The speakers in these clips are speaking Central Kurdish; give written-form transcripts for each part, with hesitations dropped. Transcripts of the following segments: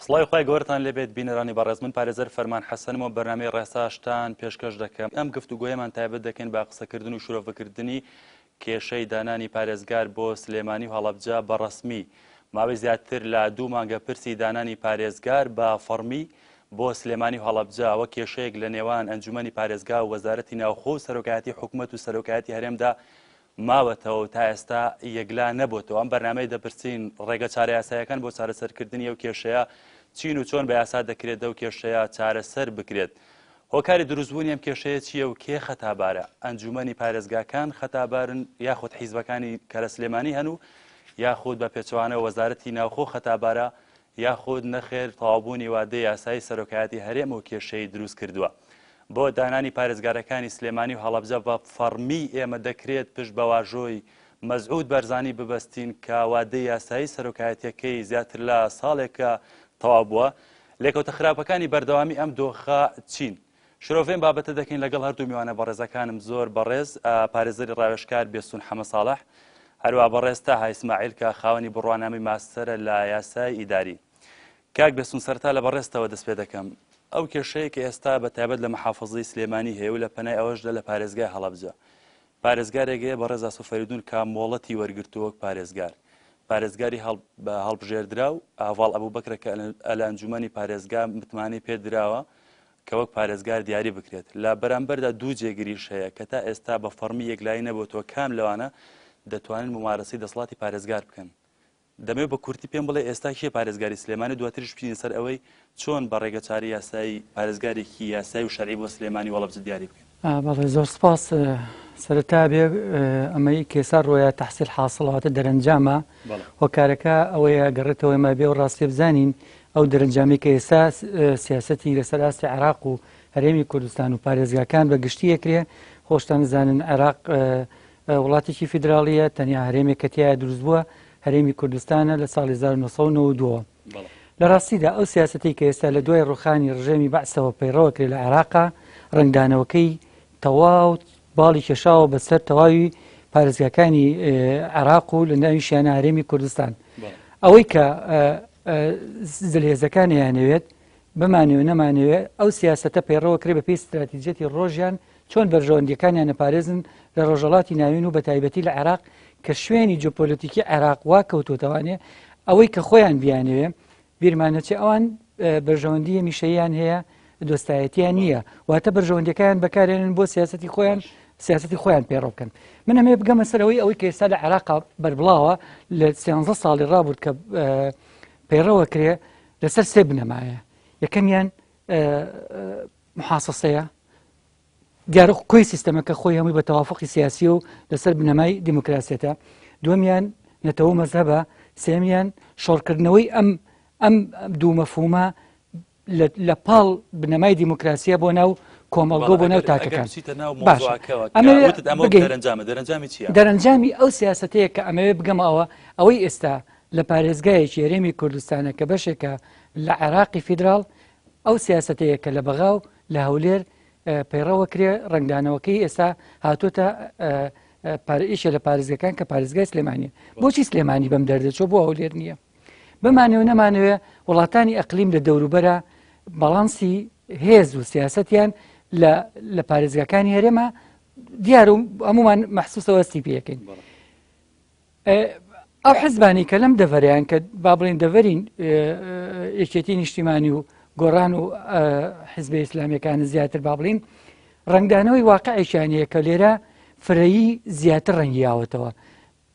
سڵاوی خوای گەورەتان لێبێت بینەرانی بەڕێز من پارێزەر فەرمان حەسەنم و بەرنامەی ڕێساشتان پێشکەش دەکەم ئەم گفتوگۆیەمان تایبەت دەکەین بە قسەکردن و شرۆڤەکردنی کێشەی دانانی پارێزگار بۆ سلێمانی و هەڵەبجە بە ڕەسمی ماوەی زیاتر لە دوو مانگە پرسی دانانی پارێزگار بە فەڕمی بۆ سلێمانی و هەڵەبجە وەک کێشەیەک لە نێوان ئەنجومەنی پارێزگا و وەزارەتی ناوخۆ و سەرۆکایەتی حکومەت و سەرۆکایەتی هەرێمدا ماوەتەوە و تا ئێستا یەکلا نەبۆتەوە. ئەم بەرنامەیە دەپرسین ڕێگە چارە یاساییەکان بۆ چارەسەرکردنی ئەو کێشەیە چین و چۆن بە یاسا دەکرێت ئەو کێشەیە چارەسەر بکرێت؟ هۆکاری دروستبوونی ئەم کێشەیە چییە و کێ خەتابارە؟ ئەنجومەنی پارێزگاکان خەتابارن یاخود حیزبەکانی کە لە سلێمانی هەن و یاخود بە پێچەوانە وەزارەتی ناوخۆ خەتابارە یاخود نەخێر تەواوبوونی وادەی یاسایی سەرۆکایەتی هەرێم ئەو کێشەی دروست کردووە بۆ دانانی پارێزگارەکانی سلێمانی و هەڵەبجە بە فەڕمی ئێمە دەکرێت پشت بە واژۆی مەسعود بەرزانی ببەستین کە وادەی یاسایی سەرۆکایەتیەکەی زیاتر لە ساڵێکە تەواو بووە لێکەوتە خراپەکانی بەردەوامی ئەم دۆخە چین؟ شرۆڤەی ئەم بابەتە دەکەین لەگەڵ هەردوو میوانە بەڕێزەکانم زۆر بەڕێز پارێزەری ڕاوێژکار بێستون حەمە ساڵح هەروە بەڕێز تاها ئیسماعیل کە خاوەنی بڕوانامەی ماستەرە لە یاسای ئیداری کاک بێستون سەرتا لە بەڕێزتەوە دەست پێ دەکەم ئەو کێشەیە کە ئێستا بە تایبەت لە محافظەی سلێمانی هەیە و لە پەنای ئەوەشدا لە پارێزگای هەڵەبجە پارێزگارێک هەیە بەڕێز ئاسۆ فەریدون کە مۆڵەتی وەرگرتووە وەک پارێزگار پارێزگاری هەڵبژێردراو هەڤاڵ ئەبوبەکرە کە لە ئەنجومەنی پارێزگا متمانەی پێدراوە کە وەک پارێزگار دیاری بکرێت لە بەرامبەردا دوو جێگریش هەیە کە تا ئێستا بە فەڕمی یەکلایی نەبۆتەوە کام لەوانە دەتوانن ممارەسەی دەسەڵاتی پارێزگار بکەن دەمەوێت بە کورتی پێم بڵێ ئێستا کێ پارێزگاری سلێمانی دواتریش بچینە سەر ئەوەی چۆن بە ڕێگەچارەی یاسایی پارێزگارێکی یاسایی و شەرعی بۆ سلێمانی و هەڵەبجە دیاری بکەین. بەڵێ زۆر سپاس سەرەتا بێ ئەمەی کێسا ڕۆیە تەحسیل حاصل واتە دەرەنجامە هۆکارەکە ئەوەیە گەڕێتەوە ئێمە بێ و ڕاستیە بزانین ئەو دەرەنجامی کە ئێستا سیاسەتی لەسەر ئاستی عێراق و هەرێمی کوردستان و پارێزگاکان بە گشتی یەکرێ خۆشتان زانن عێراق وڵاتێکی فیدراڵیە تەنیا هەرێمێک کە تیایا دروست بووە هەرێمی کوردستانە لە ساڵی 1992 لە ڕاستیدا ئەو سیاسەتی کە ئێستا لە دوای ڕوخانی ڕژێمی بەعسەوە پەیڕەوە کرێ لە عێراقا ڕەنگدانەوەکەی تەواو باڵی کێشاوە بەسەر تەواوی پارێزگاکانی عێراق و لە ناویشیانە هەرێمی کوردستان ئەوەی کە زلهێزەکان یانەوێت بمانەوێ نەمانەوێ ئەو سیاسەتە پەیڕەوە کرێ بەپێی ستراتیجیەتی ڕۆژیان چۆن بەرژەوەندیەکانیان ئەپارێزن لە ڕۆژەڵاتی ناوین و بەتایبەتی لە عێراق کە شوێنی جۆپۆلەتیکی عێراق وا کەوتۆتەوانێ ئەوەی کە خۆیان بیانەوێ بیرمان نەچێ ئەوان بەرژەوەندی هەمیشەییان هەیە دۆستایەتیان نییە واتە بەرژەوەندیەکان بەکارێنن بۆ سیاستی خۆیان سیاستی خۆیان پێڕۆ بکەن من ئەمێ بگەمە سەرەوەی ئەوەی کە ئێستا لە عێراق بەربڵاوە لە سیانزە ساڵی ڕابرد کە پەیڕەوە کرێ لەسەر سێ بنەمایە یەکەمیان محاسەسەیە دیارە کۆی سیستەمەکە خۆی هەمووی بە تەوافقی سیاسی و لەسەر بنەمای دیموکراسیەتە دووەمیان نەتەوە مەزهەبە سێمیان شۆڕکردنەوەی ئەم ئەم دوو مەفهومە لە پاڵ بنەمای دیموکراسیە بۆ ناو کۆمەڵگە بۆ ناو تاکەکان دەرەنجامی ئەو سیاستەیە کە ئەمەوێ بگەمەوە ئەوەی ئێستا لە پارێزگایەکی هەرێمی کوردستانە کە بەشێکە لە عێراقی فیدراڵ ئەو سیاسەتەیە کە لە بەغا و لە هەولێر پەیڕەوە کرێ ڕەنگدانەوەکەی ئێستا هاتۆتە پارئیشە لە پارێزگەکان کە پارێزگای سلێمانیە بۆچی سلێمانی بەم دەردەچۆ بۆ هەولێر نییە بمانەوە نەمانەوێ وڵاتانی ئەقلیم لە دەوروبەرە باڵانسی هێز و سیاستیان لە پارێزگاکانی هەرێمە دیار و هەمومان مەحسوسەوە هەستی پێەکەین. ئەو حزبانەی کە لەم دەڤەرەیان کە با بڵێن دەڤەری یەکێتی نیشتیمانی و گۆڕان و حزبە ئیسلامیەکان زیاتر با بڵین ڕنگدانەوەی واقعێکیان هەیە کە لێرە فرەیی زیاتر ڕەنگی یاوەتەوە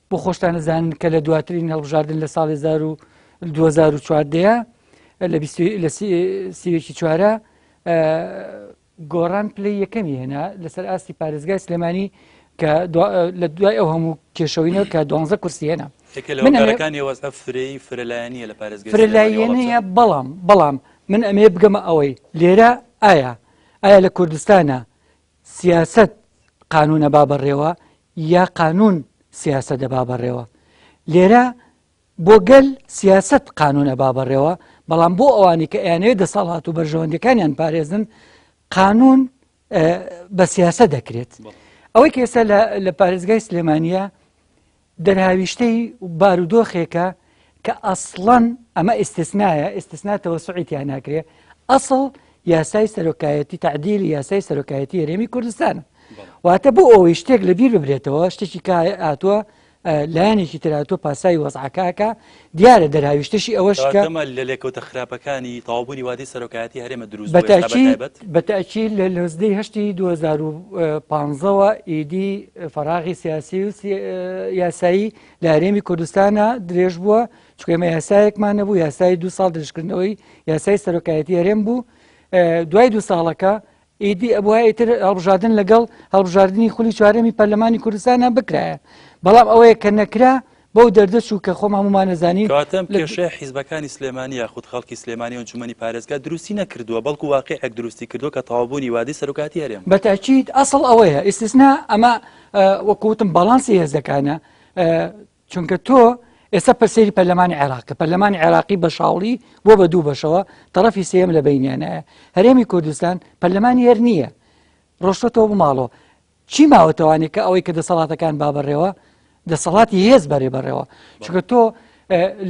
بۆ خۆشتان نەزانن کە لە دواترین هەڵبژاردن لە ساڵی 2014 لە سیوێکی چوارە گۆڕان پلەی یەکەمی هێنا لەسەر ئاستی پارێزگای سلێمانی کە لە دوای ئەو هەموو کێشەوەینەوە کە دوانزە کورسی هێنا فرەلایەنەیە بەڵام بەڵام من ئەمێ بگەمە ئەوەی لێرە ئایا ئایا لە کوردستانە سیاست قانونە با بەڕێوە یا قانون سیاسە دەبا بەڕێوە لێرە بۆ گەل سیاسەت قانون ئەبا بەڕێوە، بەڵام بۆ ئەوانەی کە ئەیانەوێت دەسەڵات و بەرژەوەندیەکانیان پارێزن قانون بە سیاسە دەکرێت. ئەوەی کە ئێستا لە پارێزگای سلێمانیە دەرهاویشتەی بارودۆخێکە کە ئەسڵەن ئەمە ئیستسنایە، ئیستسنا تەوەسوعی تیا ناکرێ، ئەسڵ یاسای سەرۆکایەتی تەعدیلی یاسای سەرۆکایەتی هەرێمی کوردستانە. واتە بۆ ئەوەی شتێک لە بیر ببرێتەوە شتێکی کە هاتووە لایەنێکی تر هاتووە پاساوی وەزعەکە دیارە دەرهاویشتەشی ئەوەش کە کەواتە لە لێکەوتە خراپەکانی تەواوبوونی وادەی سەرۆکایەتی هەرێمە دروست بووە ئێستا بەتایبەت؟ بە تەئکید لە 19 هەشتی 2015ەوە ئیدی فەراغی سیاسی و یاسایی لە هەرێمی کوردستانە درێژ بووە چونکە ئێمە یاسایەکمان نەبوو یاسای دو ساڵ درێژکردنەوەی یاسای سەرۆکایەتی هەرێم بوو دوای دو ساڵەکە ئیدی ئەبوایە ئیتر هەڵبژاردن لەگەڵ هەڵبژاردنی خولی چوارەمی پەرلەمانی کوردستانە بکرایە بەڵام ئەوەیە کە نەکرا بەو دەردە چوو کە خۆم هەمومان نەزانین کەواتە ئەم کێشەیە حیزبەکانی سلێمانی یاخود خەڵکی سلێمانی و ئەنجومەنی پارێزگا دروستی نەکردووە بەڵکو واقیعێک دروستی کردووە کە تەواوبوونی وادەی سەرۆکایەتی هەرێم بە تەئکید ئەسڵ ئەوەیە ئیستیسنا ئەمە وەکو وتم باڵانسی هێزەکانە چونکە تۆ ئێستا پەسەیری پەرلەمانی عێراق کە پەرلەمانی عێراقی بە شاوڵی بۆ بە دوو بەشەوە تەڕەفی سێم لە بینیانایە هەرێمی کوردستان پەرلەمانی هەر نییە ڕۆشتەوە بماڵەوە چی ماوەتەوانێک کە ئەوەی کە دەسەڵاتەکان با بەڕێوە دەسەڵاتی هێز بەرێ بەڕێوە چونکە تۆ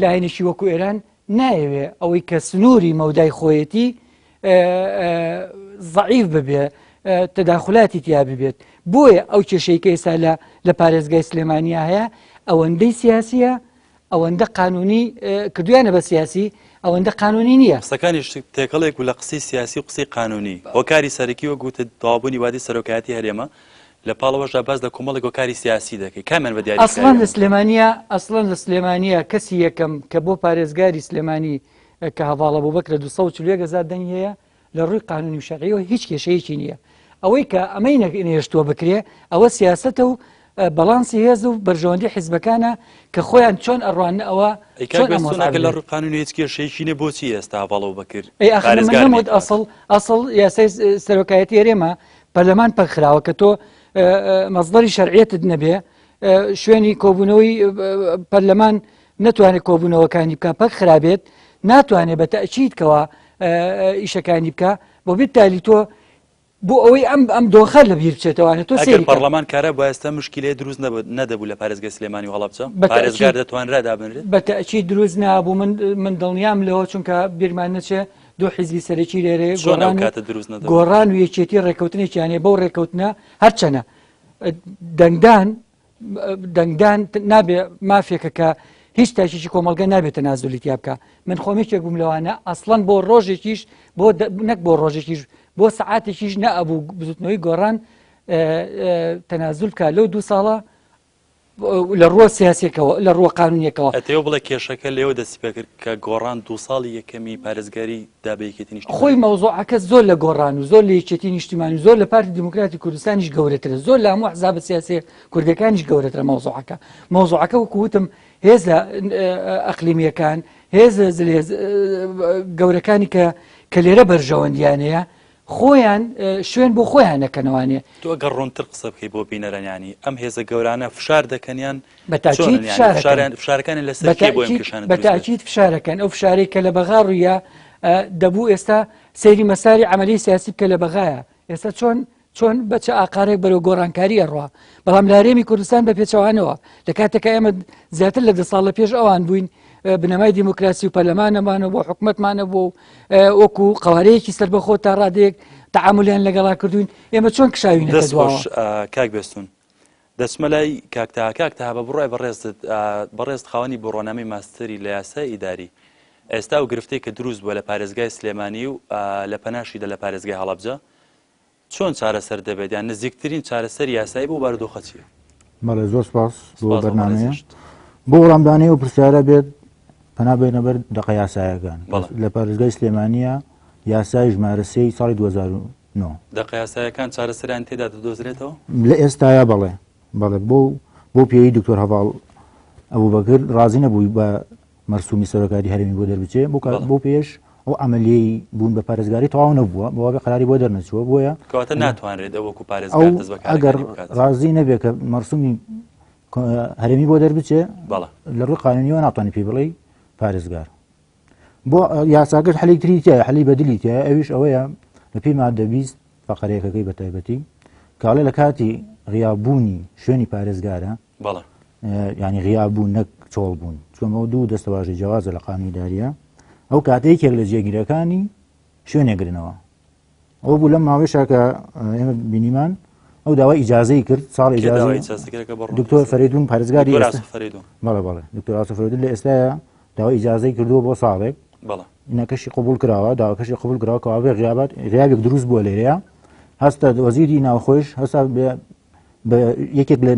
لایەنێکی وەکو ئێران نایەوێ ئەوەی کە سنووری مەودای خۆیەتی زەعیف ببێ تەداخلاتی تیا ببێت بۆیە ئەو کێشەی کە ئێستا لە لە پارێزگای سلێمانیا هەیە ئەوەندەی سیاسیە ئەوەندە قانونی کردویانە بە سیاسی ئەوەندە قانونی نییە. قسەکانیش تێکەڵێک بوو لە قسەی سیاسی و قسەی قانونی. هۆکاری سەرەکی وەک وتت تەواوبوونی وادەی سەرۆکایەتی هەرێمە، لە پاڵ ئەوەشدا باس لە کۆمەڵێک هۆکاری سیاسی دەکەی. کامیان بە دیاری ئەسڵەن لە سلێمانیا ئەسڵەن لە سلێمانیا کەسی یەکەم کە بۆ پارێزگاری سلێمانی کە هەڤاڵ ئەبوبەکرە 241 هەزار دەنگی هەیە لە ڕووی قانونی و شەرعیەوە هیچ کێشەیەکی نییە ئەوەی کە ئەمەی نەهێشتووە بکرێ ئەوە سیاسەتە و بەڵانسی هێز و بەرژەوەندی حیزبەکانە کە خۆیان چۆن ئەڕواننە ئەوە لە ڕووی قانونی هیچ کێشەیەکی نیە بۆچی ئێستا هەڤاڵ ئەبوبەکر پارێزگار ئەسڵ ئەسڵ یاسای سەرۆکایەتی هەرێمە پەرلەمان پەکخراوە کە تۆ مەزدەری شەرعیەتت نەبێ شوێنی کۆبوونەوەی پەرلەمان نەتوانێت کۆبوونەوەکانی بکە پەک خرابێت ناتوانێت بە تەئکید کەوا ئیشەکانی بکە بۆ بالتالی تۆ بۆ ئەوەی ئەم ئەم دۆخە لە بیر بچێتەوانێت تۆ سەیری پەرلەمان کارا بۆ ئێستا مشکلەیە دروست نەدەبوو لە پارێزگای سلێمانی و هەڵەبجە پارێزگار دەتوانرا دابنرێت بە تەئکید دروست نابوو من من دڵنیام لەوە چونکە بیرمان نەچێ دوو حیزبی سەرەکی لێرێ گۆڕان دروست گۆڕان و یەکێتی ڕێککەوتنێکیان هەیە بەو ڕێککەوتنە هەرچەنە دەنگدان دەنگدان نابێ مافێکە کە هیچ تاکێکی کۆمەڵگە نابێت تەنازولی تیا بکە من خۆم یەکێک بووم لەوانە ئەسڵەن بۆ ڕۆژێکیش بۆ نەک بۆ ڕۆژێکیش بۆ سەعاتێکیش نەئەبوو بزوتنەوەی گۆڕان تەنازول بکە لەو دوو ساڵە لە ڕووە سیاسیەکەوە لە ڕووە قانونیەکەوە. ئەتەوێ بڵێ کێشەکە لێوە دەستی پێکرد کە گۆڕان دوو ساڵی یەکەمی پارێزگاری دا بە یەکێتی نیشتیمانی؟ خۆی مەوزوعەکە زۆر لە گۆڕان و زۆر لە یەکێتی نیشتیمانی و زۆر لە پارتی دیموکراتی کوردستانیش گەورەترە زۆر لە هەموو ئەحزابە سیاسیە کوردەکانیش گەورەترە مەوزوعەکە مەوزوعەکە وەکو وتم هێزە ئەقلیمیەکان هێزە زلهێز گەورەکانی کە کە لێرە بەرژەوەندیان هەیە خۆیان شوێن بۆ خۆیان نەکەنەوانێ. تۆ ئەگەر ڕوونتر قسە بکەی بۆ بینەران یانی ئەم هێزە گەورانە فشار دەکەن یان بەتاکید فشار دەکەن فشارەکانیان لەسەر کێ بۆ ئەم کێشانە دروست بێت؟ بەتاکید فشارەکەن ئەو فشارەی کە لە بەغا ڕوویە دەبوو ئێستا سەیری مەساری عەمەلی سیاسی بکە لە بەغایە ئێستا چۆن چۆن بە چ ئاقارێک بەرەو گۆڕانکاری ئەڕوا بەڵام لە هەرێمی کوردستان بە پێچەوانەوە لە کاتێکا ئێمە زیاتر لە دە ساڵ لە پێش ئەوان بووین بنەمای دیموکراسی و پەرلەمانەمانە بۆ حکومەتمانە بۆ وەکو قوارەیەکی سەربەخۆ تا ڕادەیەک تعاملیان لەگەڵا کردوین ئێمە چۆن کشاوینە دەستخۆش کاک بێستون دەچمە لای کاک تەها کاک تەها بە بڕای بەڕێزت بەڕێزت خاوەنی بڕوانامەی ماستەری لە یاسای ئیداری ئێستا ئەو گرفتەی کە دروست بووە لە پارێزگای سلێمانی و لە پەناشیدا لە پارێزگای هەڵەبجە چۆن چارەسەر دەبێت یان نزیکترین چارەسەری یاسایی بۆ بارودۆخە چییە؟ بەڵێ زۆر سپاس بۆ بەرنامەیە بۆ وەڵامدانەوەی ئەو پرسیارە بێت پەنا بێنە بەر دەقە یاسایەکان لە پارێزگای سلێمانیە یاسای ژمارە سێی ساڵی 2009 دەقە یاسایەکان چارەسەریان تێدا دەدۆزرێتەوە؟ لە ئێستایا بەڵێ بەڵێ بۆ بۆ پێی دکتۆر هەڤاڵ ئەبوبەکر ڕازی نەبووی بە مەرسومی سەرۆکایەتی هەرێمی بۆ دەربچێ بۆ بۆ پێش ئەو عملیەی بوون بە پارێزگاری تەواو نەبووە بۆ بێ قراری بۆ دەرنەچووە بۆیە کەواتە ناتوانرێت ئەو وەکو پارێزگار دەست بە ئەگەر ڕازی نەبێ کە مەرسومی هەرێمی بۆ دەربچێ لە ڕووی قانونیەوە ناتوانانی پێی بڵێ پارێزگار بۆ یاساکەش حەلی تری تایە حەلی بەدلی تایە ئەویش ئەوەیە لە پێی مادە 20 فقرەیەکەکەی بە تایبەتی کاڵێ لە کاتی غیابوونی شوێنی پارێزگارە بەڵێ ینی غیابوون نەک چۆڵ بوون، چونکە دوو دەستەواژەی جیاوازە لە قانونی ئیداریە، ئەو کاتە یەکێک لە جێگیرەکانی شوێنێ گرنەوە. ئەو بوو لەم ماوەیشا کە ئێمە بینیمان ئەو داوای ئیجازەی کرد ساڵ ئیجازەی دکتۆر فەریدون پارێزگاری بەڵێ بەڵێ دکتۆر ئاسۆ فەریدون لە ئێستاە داوای ئیجازەی کردووە بۆ ساڵێک اینەکەشی قبول کراوە داواکەشی قبول کراوە کەوابێ غیابات غیابێک دروست بووە لێرەیە هەستە وەزیری ناوخۆش هەستا بە یەکێک لە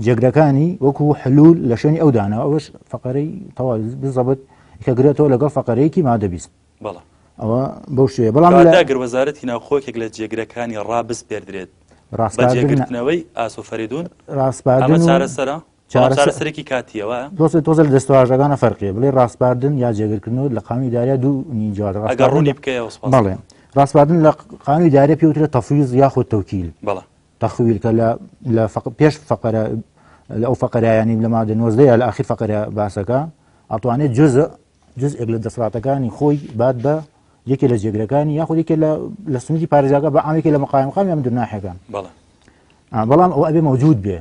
جێگرەکانی وەکو حلول لە شوێنی ئەو دانا ئەوەش فقرەی تەواو بزەبت کە گرێتەوە لەگەڵ فقرەیەکی مادە 20 بەڵێ ئەوە بەو شێوەیە بەڵام لە گەر وەزارەتی ناوخۆ یەکێک لە جێگرەکانی ڕابسپێردرێت بە جێگرتنەوەی ئاسۆ فەریدون ڕاسپاردن ئەمە چارەسەرە چارەسەرێکی کاتیەوە تۆزە تۆزە لە دەستەواژەکانە فەرقیە بڵێ ڕاسپاردن یا جێگرکردنەوە لە قانونی ئیداریە دوو جیاوازە ئەگەر ڕوونی بکەیەوە سپاس بەڵێ ڕاسپاردن لە قانونی ئیداریە پێ وترێت تەفویض یاخود تەوکیل بەڵێ تەخویل کە لە لە پێش فەقەرە لە ئەو فەقەرایانی لە مادە 19 یا لە ئاخیر فەقەرە باسەکە ئەتوانێت جزء جزئێک لە دەسەڵاتەکانی خۆی بات بە یەکێ لە جێگرەکانی یاخود یەکێ لە لە سنووری پارێزگاکە بە عامێکی لە مقایم یان درناحەکان بەڵێ بەڵام ئەو ئەبێ مەوجود بێ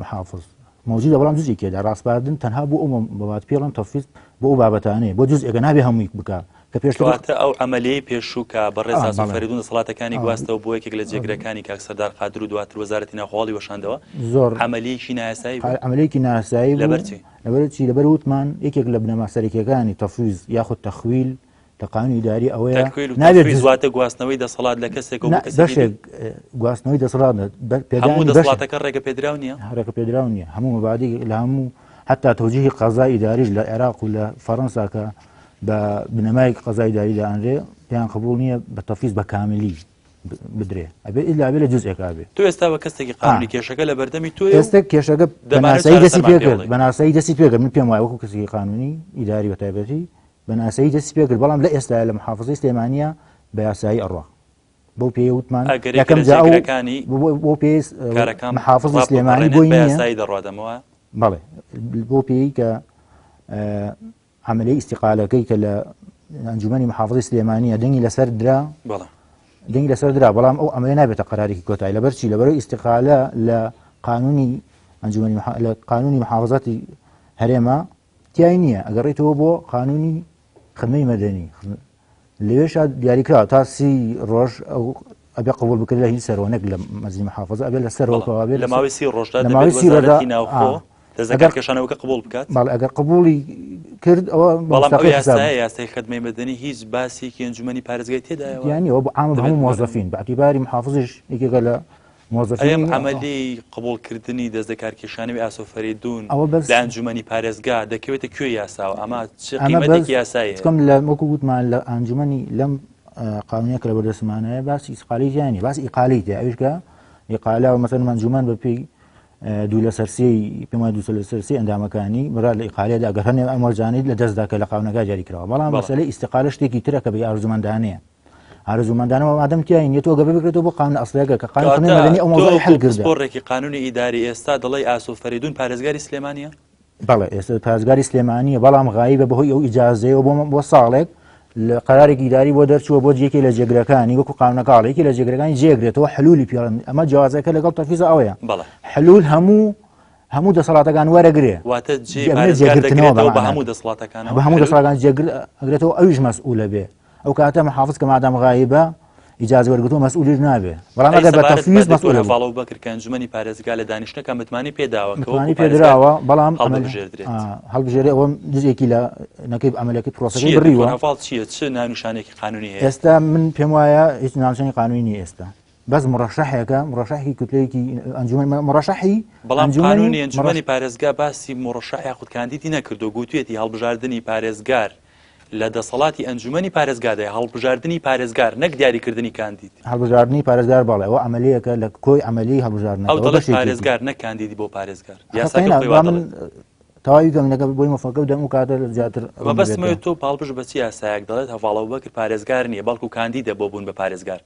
محافظ موجودە بەڵام جزئێکی تێدا ڕاسپاردن تەنها بۆ ئەو بابەت پێڵم تەفیز بۆ ئەو بابەتانەیە بۆ جزئێکە نابێ هەمووی بکە کە پێشتر کەواتە ئەو عەمەلیەی پێشوو کە بەڕێز ئاسۆ فەریدون دەسەڵاتەکانی گواستەوە بۆ یەکێک لە جێگرەکانی کاک سەردار قادر و دواتر وەزارەتی ناوخۆ هەڵیوەشاندەوە زۆر عەمەلیەکی نایاسایی بوو عەمەلیەکی نایاسایی بوو لەبەر چی؟ لەبەر چی لەبەر وتمان یەکێک لە بنەما سەرەکیەکانی تەفویز یاخود تەخویل لە قانونی ئیداری ئەوەیە تەکویل و نابێت تەفویز واتە گواستنەوەی دەسەڵات لە کەسێکەوە بۆ کەسێکی بەشێک گواستنەوەی دەسەڵات هەموو دەسەڵاتەکە ڕێگە پێدراو نییە ڕێگە پێدراو نییە هەموو مەبادی لە هەموو حتا تەوجیهی قەزای ئیداریش لە عێراق و لە فەڕەنسا کە بە بنەمای قەزای ئیداری دانرێ پێیان قبوڵ نییە بە تەفیز بە کاملی بدرێ ئەبێ ئیلا بێ لە جزئێکا بێ. تۆ ئێستا بە کەسێکی قانونی کێشەکە لە بەردەمی تۆیە و ئێستا کێشەکە دەمانەوێت بەناسایی دەستی چارەسەرمان پێ پێ کرد بڵێی. بەناسایی دەستی پێ کرد من پێم وایە وەکو کەسێکی قانونی ئیداری بە تایبەتی بەناسایی دەستی پێ کرد بەڵام لە ئێستایا لە محافزەی سلێمانیە بە یاسایی ئەڕوا بەو پێیە وتمان ئەگەر یەکێ یەکەم لە جا ئەو جێگرەکانی بۆ پێی کارەکان محافزی سلێمانی ڕاپەڕێنێت بۆی بە نییە یاسایی دەڕواتەمەوە؟ بەڵێ بۆ پێی کە عەمەلیەی ئیستیقالەکەی کە لە ئەنجومەنی محافظەی سلێمانیە دەنگی لەسەر درا بەڵێ دەنگی لەسەر درا بەڵام ئەو عەمەلیە نابێتە قەرارێکی کۆتایی لەبەر چی لەبەرەوەی ئیستیقالە لە قانونی ئەنجومەنی لە قانونی محافظاتی هەرێمە تیای نییە ئەگەڕێتەوە بۆ قانونی خدمەی مەدەنی لەوێشا دیاریکراوە تا 30 ڕۆژ ئەو ئەبێ قبول بکرێت لە هیچ سەرەوە نەک لە مەجلی محافظە ئەبێ لە سەرەوە کەوا بێ لە ماوەی 30 ڕۆژدا لە ماوەی دەبێت 30 ڕۆژدا وەزارەتی ناوخۆ ئەگەر دەستەکارکێشانەوەکە قبوڵ بکات. بەڵێ ئەگەر قبوڵی کرد ئەوە بەڵام ئەو مستەقیل حساب یاسایە یاسای خدمەی مەدەنی هیچ باسێکی ئەنجومەنی پارێزگای تێدایەوە یانی ئەوە بۆ عام دەبێت هەموو مۆزەفین بە اعتیباری محافظیش یەکێکە لە ئەم مۆزەفینی عەمەلیەی قبوڵکردنی دەستلەکارکێشانەوەی ئاسۆ فەریدون ئەوە بەس لە ئەنجومەنی پارێزگا دەکەوێتە کوێی یاساوە؟ ئەمە چ ئەمە بەس قیمەتێکی یاسایی هەیە؟ چکم لە وەکو وتمان لە ئەنجومەنی لەم قانونیە کە لەبەردەستمانایە باسی ئیسقالی تیا نیە باسی ئیقالی تیا ئەویش کە ئیقالە و مەسەلەن ئەنجومەن بە پێی دوو لەسەر سێی پێم وایە دوو لەسەر سێ ئەندامەکانی بڕیار لە ئیقالەدا گەر هەنێ ئەم وەرجانەی لە دەستدا کە لە قانونەکە دیاری کراوە بەڵام مەسەلەی ئیستیقالە شتێکی ترە کە بە ئارزومەندانەیە ئارزومەندانەوە مادەم تیای نیە تۆ گەبە بکرێتەوە بۆ قانون ئەسڵیەکە کە قانون کەواتە مەدەنی ئەو تۆ مەوزوعی وەکو حل کردە پسپۆڕێکی قانونی ئیداری ئێستا دەڵێی ئاسۆ فەریدون پارێزگاری سلێمانییە؟ بەڵێ ئێستا پارێزگاری سلێمانییە بەڵام غایبە بەهۆی ئەو ئیجازەیەوە بۆ بۆ ساڵێک لە قەرارێکی ئیداری بۆ دەرچووە بۆ یەکێ لە جێگرەکانی وەکو قانونەکە ئەڵێ یەکێ لە جێگرەکانی جێگرێتەوە حلولی پێڵێن ئەمە جیاوازەکە لەگەڵ تەفیزە ئەوەیە بەڵێ حلول هەموو هەموو دەسەڵاتەکان وەرەگرێ واتە جێ جێ- پارێزگار جێگرتنەوە دەگرێتەوە بە بەمانە. هەموو دەسەڵاتەکانەوە بە هەموو حلول دەسەڵاتەکان جێگر ئەگرێتەوە ئەویش مەسئولە بێ ئەو کاتە محافظ کە مادام غایبە ئیجازە وەرگرتووە مەسئولیش نابێ بەڵام ئەی ئەگەر بە سەبارەت بە تەفویز دکتۆر مەسئولە بوو. هەڤاڵ ئەبوبەکر کە ئەنجومەنی پارێزگا لە دانیشتنەکە متمانەی پێداوە کە وەکو متمانەی پارێزگار پێدراوە بەڵام عەمەل هەڵببژێردرێت. هەڵبژێرێ ئەوە جزئێکی لە نەکەی عەمەلەکەی پرۆسەکەی چییە دکتۆر بڕیوە. هەڤاڵ چییە چ ناونیشانێکی قانونی هەیە؟ ئێستا من پێم وایە هیچ ناونیشانی قانونی نییە ئێستا بەس مڕەشەحێکە مڕەشەحی کوتلەیەکی ئەنجومەن مڕەشەحی بەڵام ئەنجومەنی قانونی مڕەش ئەنجومەنی پارێزگا باسی مڕەشەح یاخود کاندیدی نەکردووە گوتویەتی هەڵبژاردنی پارێزگار لە دەسەڵاتی ئەنجومەنی پارێزگادایە، هەڵبژاردنی پارێزگار نەک دیاریکردنی کاندید. هەڵبژاردنی پارێزگار بەڵێ ئەوە عەمەلیەکە لە کۆی عەمەلیی هەڵبژاردنەکە ئەو ئەوە دەڵێت بەشێکیەتی. پارێزگار نەک کاندیدی بۆ پارێزگار. ئەخە یاساکە قەینا خۆی وا با من دەڵێت. تەواوی گەمینەکە بۆی مەفەکە بدەم ئەو کاتە زیاتر ڕوون مەبەستم دەبێتەوە. ئەوەیە تۆ پاڵپشت بە چ یاسایەک دەڵێت هەڤاڵ ئەبوبەکر پارێزگار نییە بەڵکو کاندیدە بۆ بوون بە پارێزگار؟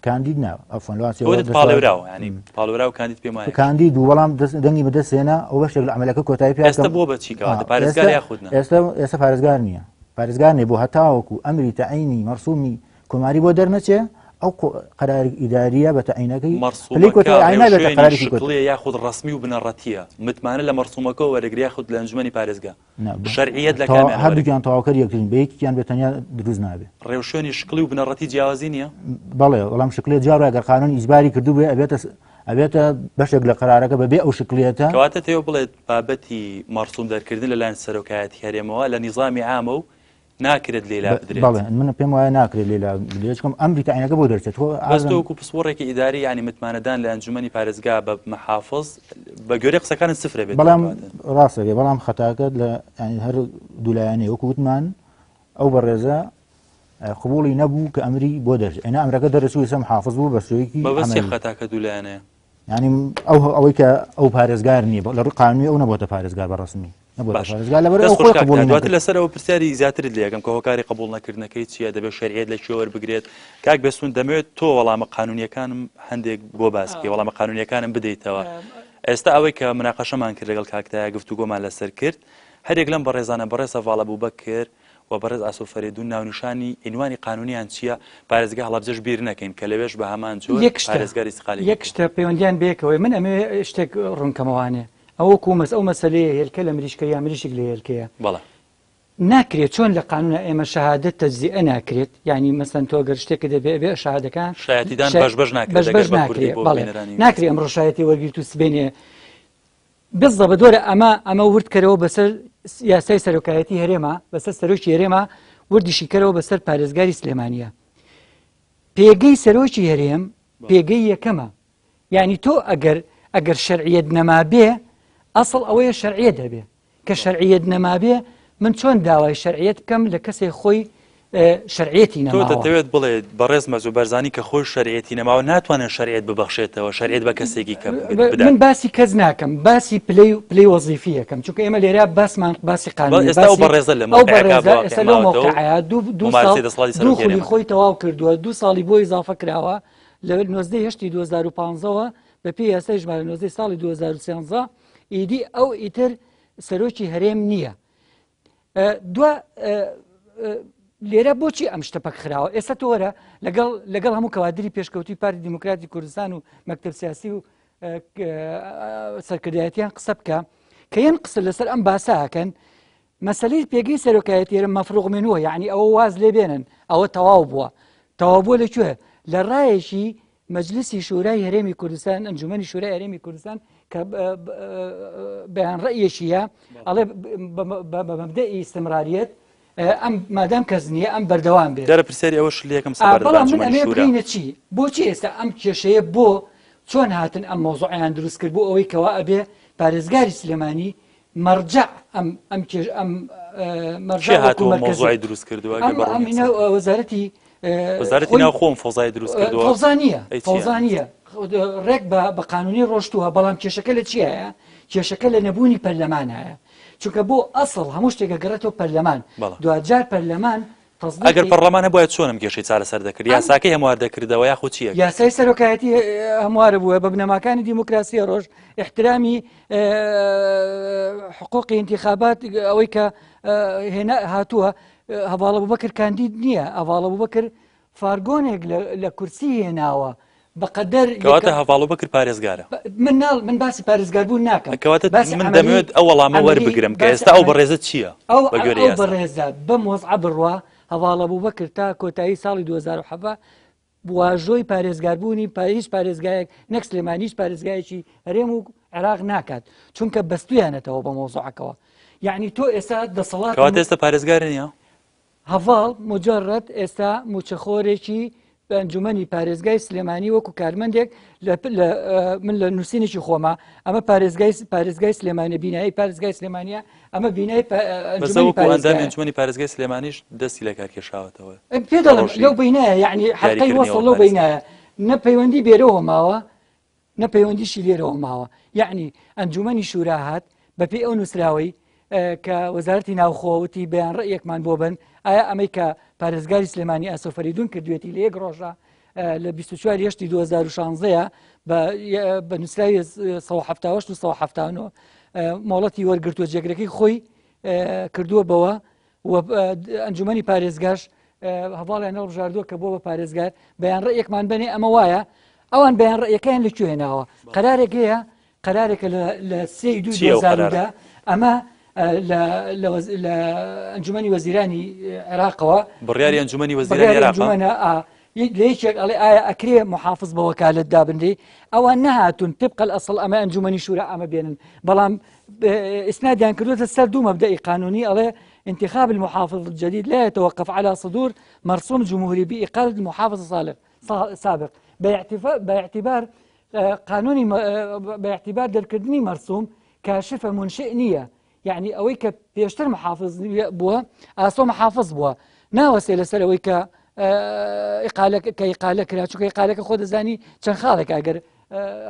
کاندید نا ئەفۆن لەوان تۆ وتت پاڵێوراو یانی پاڵێوراو کاندید پێم وایە کاندید و بەڵام دەنگی بەدەست هێنا ئەو بەشێک لە عملەکە کۆتایی پێ ئێستا بۆ بە چی کەواتە پارێزگار یاخود نا ئێستا ئێستا پارێزگار نییە پارێزگار نییە بۆ هەتاوەکو ئەمری تەعینی مەرسومی کۆماری بۆ دەرنەچێ ئەو قەراری ئیداریە بە تەعینەکەی پلەی مەرسومەکە کۆتایی عین نابێتە ڕێوشوێنی قەرارێکی کۆتایی. شکڵیە یاخود ڕەسمی و بنەڕەتیە متمانە لە مەرسومەکەوە وەرەگری یاخود لە ئەنجومەنی پارێزگا نا، شەرعیەت لە تەوا- کامیان وەرەگری؟ هەردووکیان تەواوکەر یەکترین بە یەکێکیان بێ تەنیا دروست نابێ. ڕێوشوێنی شکڵی و بنەڕەتی جیاوازی نییە؟ بەڵێ بەڵام شکڵیە جار وایە گەر قانون ئیجباری کردوو بێ ئەبێتە ئەبێتە بەشێک لە قەرارەکە بەبێ ئەو شکڵیەتە. کەواتە تێوە بڵێت بابەتی مەرسوم دەرکردن لەلایەن سەرۆکایەتی هەرێمەوە لە نیزامی عامە و ناکرێت لێی لا بدرێت. بەڵێ من پێم وایە ناکرێت لێی لا بدرێت چونکە ئەمری تەعینەکە بۆ دەرچێت. تۆ بەس تۆ ئازم وەکو پسپۆڕێکی ئیداری یانی متمانەدان لە ئەنجومەنی پارێزگا بە محافز بە گوێرەی قسەکانت سفرە بێت بەڵام ڕاستەکەی بەڵام خەتاکە لە یانی هەر دوولایەنەی وەکو وتمان ئەو بەڕێزە قبوڵی نەبوو کە ئەمری بۆ دەرچێت ئەینا ئەمرەکە دەرچوو ئێستا محافز بوو بە شێوەیەکی مەبەست چیە عەمەلی. خەتاکە دوولایەنەیە؟ یعنی ئەو ئەوەی کە ئەو پارێزگار نییە لە ڕووی قانونی ئەو نەبۆتە پارێزگار بە ڕەسمی نەبۆتە باش پارێزگار لەبەر دەست ئەو خۆش خۆی کاک قبوڵی تا دواتر نەکرد. لەسەر ئەوە پرسیاری زیاترت لێ ئەکەم کە هۆکاری قبوڵ نەکردنەکەی چییە دەبێت شەرعیەت لە کوێ وەربگرێت کاک بێستون دەمەوێت تۆ وەڵامە قانونیەکانم هەندێک بۆ باس بکەی وەڵامە قانونیەکانم بدەیتەوە ئێستا ئەوەی کە مناقەشەمان کرد لەگەڵ کاک تایا گفتوگۆمان لەسەر کرد هەرێک لەم بەڕێزانە بەڕێز هەڤاڵ ئەبوبەکر و بەڕێز ئاسۆ فەرێدون ناونیشانی عینوانی قانونیان چییە پارێزگای هەڵەبجەش بیر نەکەین کە لەوێش بە هەمان جۆر یەک شتە پارێزگار ئیستقالی یەک کردووە. شتە پەیوەندیان بەیەکەوەیە من ئەمەوێ شتێک ڕوونکەمەوانێ ئەوە وەکو مەس ئەو مەسەلەیە هێلکە لە مریشکە یا مریشک لە هێلکەیە بەڵێ. ناکرێت چۆن لە قانونا ئێمە شەهادەت تەجزیئە ناکرێت یانی مەسەن تۆ گەر شتێکت هەبێ ئەبێ شەهادەکان شایەتیدان شا بەش بەش ناکرێت بەش ئەگەر بەش بە کوردی ناکرێ بۆ بەڵێ بینەرانی ناکرێ ئەمڕۆ شایەتی وەرگیرت و سبەینێ بالضبط وەرە ئەمە ئەمە ورد کەرەوە بەسەر یاسای سەرۆکایەتی هەرێمە بەسەر سەرۆکی هەرێمە وردیشی کەرەوە بەسەر پارێزگاری سلێمانیە پێگەی سەرۆکی هەرێم پێگەی یەکەمە یعنی تۆ ئەگەر ئەگەر شەرعیەت نەمابێ ئەسڵ ئەوەیە شەرعیەت هەبێ کە شەرعیەت نەمابێ من چۆن داوای شەرعیەت بکەم لە کەسێک خۆی شەرعیەتی تۆ نەماوە. دەتەوێت بڵێ بەڕێز مەسعود بارزانی کە خۆی شەرعیەتی نەماوە ناتوانێت شەرعیەت ببەخشێتەوە شەرعیەت بە کەسێکی کە بدات؟ من باسی کەس ناکەم باسی پلەی پلەی وەزیفی یەکەم چونکە ئێمە لێرە باسمان باسی قانونی ئێستا ئەو باسی بەڕێزە لە ئەو مەوقعەکە بەڕێزە بۆ ئێستا لەو ماوەتەوە مەوقعەیە دوو دوو ساڵ ممارسەی دەسەڵاتی دوو سەرۆکی خولی هەرێمە. خۆی تەواو کردووە دوو ساڵی بۆ ئیزافە کراوە لە 19 هەشتی 2015ەوە بە پێی یاسای ژمارە 19 ساڵی 2013 ئیدی ئەو ئیتر سەرۆکی هەرێم نییە. دوا لێرە بۆچی ئەم شتە پەک خراوە ئێستا تۆرە لەگەڵ لەگەڵ هەموو کەوادری پێشکەوتوی پارتی دیموکراتی کوردستان و مەکتب سیاسی و سەرکردایەتیان قسە بکە کە یەن قسە لەسەر ئەم باساکەن مەسلەی پێگەی سەرۆکایەتێرە مەفروغ منووە یعنی ئەوە واز لێ بێنن ئەوە تەواو بووە تەواو بووە لەکوێ لە ڕایەکی مەجلیسی شورای هەرێمی کوردستان ئەنجومەنی شورای هەرێمی کوردستان کە بەیان ڕەئیەکیە ئەڵێ بە مەبدەئی ئیستمراریەت ئەم مادام کەس نییە ئەم بەردەوام بێت. دیارە پرسیاری ئەوەش لێکەم سەبارەت بە بەڵام من ئەنجومەنی ئەمەوێ شورا. بگەینە چی؟ بۆچی ئێستا ئەم کێشەیە بۆ چۆن هاتن ئەم مەوزوعەیان دروست کرد بۆ ئەوەی کەوا ئەبێ پارێزگاری سلێمانی مەرجەع ئەم ئەم کێش ئەم مەرجەع کێ وەکو هاتووە مەرکەزی مەوزوعی دروست کردووە ئەگەر ئەم بە ڕوونی ئەم قسە ئینە بکەین؟ وەزارەتی وەزارەتی خۆی ناوخۆ ئەم فەوزای دروست کردووە فەوزا نییە ئەی چییە؟ فەوزا نییە ڕێک بە بە قانونی ڕۆشتووە بەڵام کێشەکە لە چیایە کێشەکە لە نەبوونی پەرلەمانایە چونکە بۆ ئەسڵ هەموو شتێکە گەڕێتەوە پەرلەمان بەڵێ. دواجار پەرلەمان ئەگەر تەسدیقی پەرلەمان هەبوایە چۆن ئەم کێشەی چارەسەر دەکرد؟ ئەم یاساکەی هەموار دەکردەوە یاخود چی ئەکرد؟ یاسای سەرۆکایەتی هەموارە بووە بە بنەماکانی دیموکراسیە ڕۆژ احترامی حقوقی انتخابات ئەوەی کە هێنا هاتووە هەواڵە بوبەکر کاندید نییە هەواڵە بوبەکر فارگۆنێک لە کورسی هێناوە بەقەدەر کەواتە هەڤاڵ بەکر پارێزگارە من ناڵ من باسی پارێزگاربوون ناکەم کەواتە من دەمەوێت ئەو وەڵامە وەربگرم کە ئێستا ئەو بەڕێزە چییە ئەو ئەو بەڕێزە بەم وەزعە بڕوا هەڤاڵ ئەبوبەکر تا کۆتایی ساڵی 2017 واژۆی پارێزگاربوونی هیچ پارێزگایەک نەک سلێمانی هیچ پارێزگایەکی هەرێم و عێراق ناکات چونکە بەستویانەتەوە بە مۆزوعەکەوە یعنی تۆ ئێستا دەسەڵات کەواتە ئێستا پارێزگار نییە هەڤاڵ موجەڕەد ئێستا مووچەخۆرێکی ئەنجومەنی پارێزگای سلێمانی وەکو کارمەندێک من لە نووسینێکی خۆما ئەمە پارێزگای پارێزگای سلێمانی بینایی پارێزگای سلێمانە ئەمە بینای ئەنجومەنی پارێزگای سلێمانیش دەستی لە کار کێشاوەتەوە پێ دەڵێم لەو بینایە یعنی حەقی وەسڵ لەو بینایە نە پەیوەندی بێرەوە ماوە نە پەیوەندیشی لێرەوە ماوە یەعنی ئەنجومەنی شورا هات بەپێی ئەو نووسراوەی کە وەزارەتی ناوخۆ وتی بەیان ڕێیەکمان بۆ بن ئایا ئەمەی کە پارێزگاری سلێمانی ئاسۆ فەریدون کردوێتی لە یەک ڕۆژە لە 24 هێشتی 2016 بە نووسراوی 1970 و 1970 مۆڵەتی وەرگرتووە جێگرەکەی خۆی کردووە بەوە و ئەنجومەنی پارێزگاش هەڤاڵیان هەڵبژاردووە کە بۆ بە پارێزگار بەیان ڕێیەکمان بەنێ ئەمە وایە ئەوان بەیان ڕێیەکەیان لە کوێ هێناوە قەرارێک هەیە قەرارێکە لە سێ دوو 2010 ئەمە لە ئەنجومەنی وەزیرانی عێراقەوە بڕیاری ئەنجومەنی وەزیرانی عێراق لە یەکێک ئەڵێ ئایا ئەکرێ محافظ بە وەکالت دابنرێ ئەوان نەهاتون طبق الأصل ئەمە ئەنجومەنی شورا ئەمە بێنن بەڵام ئیسنادیان کردوتە سەر دوو مەبدەئی قانونی ئەڵێ انتخاب المحافظ الجديد لا يتوقف على صدور مرسوم جمهوري بإقالة المحافظ السابق سابق باعتبار قانونی باعتبار دەرکردنی مەرسوم کاشفە منشئ نییە یعنی ئەوەی کە پێشتر محافظ بووە ئاسۆ محافظ بووە ناوەسێ لەسەر ئەوەی کە کە ئیقالە کرا چونکە ئیقالەکە خۆ دەزانی چەند خاڵێک ئەگەر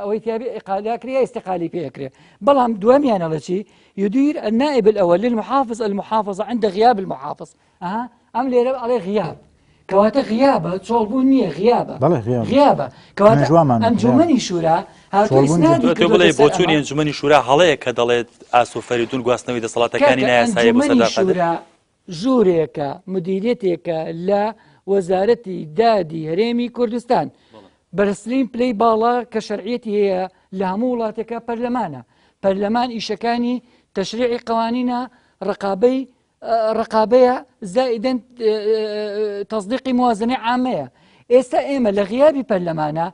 ئەوەی تیابێ ئیقالە کرێ ئیستقالی پێ ئەکرێ بەڵام دووەمیان ئەڵێ چی يدير النائب الأول للمحافظ المحافظة عند غياب المحافظ ئەها ئەم لێرە ئەڵێ غیاب کەواتە غیابە چۆڵبوون نییە غیابە بەڵێ غیابە. غیابە کەواتە مێژوامان ئەنجومەنی شورا هاتوو چۆڵبوون ئیسنادی تۆ کردووەتە بڵێ سەر بۆچوونی ئەمە. ئەنجومەنی شورا هەڵەیە کە دەڵێت ئاسۆ فەریدون گواستنەوەی دەسەڵاتەکانی کاکە نایاساییە بۆ ئەنجومەنی سەردار قادر. شورا ژوورێکە مدیریەتێکە لە وەزارەتی دادی هەرێمی کوردستان بەرزترین پلەی باڵا کە شەرعیەتی هەیە لە هەموو وڵاتێکە پەرلەمانە پەرلەمان ئیشەکانی تەشریعی قوانینە ڕقابەی ڕقابەیە زائیدەن تەصدیقی موازنەی عامەیە ئێستا ئێمە لە غیابی پەرلەمانە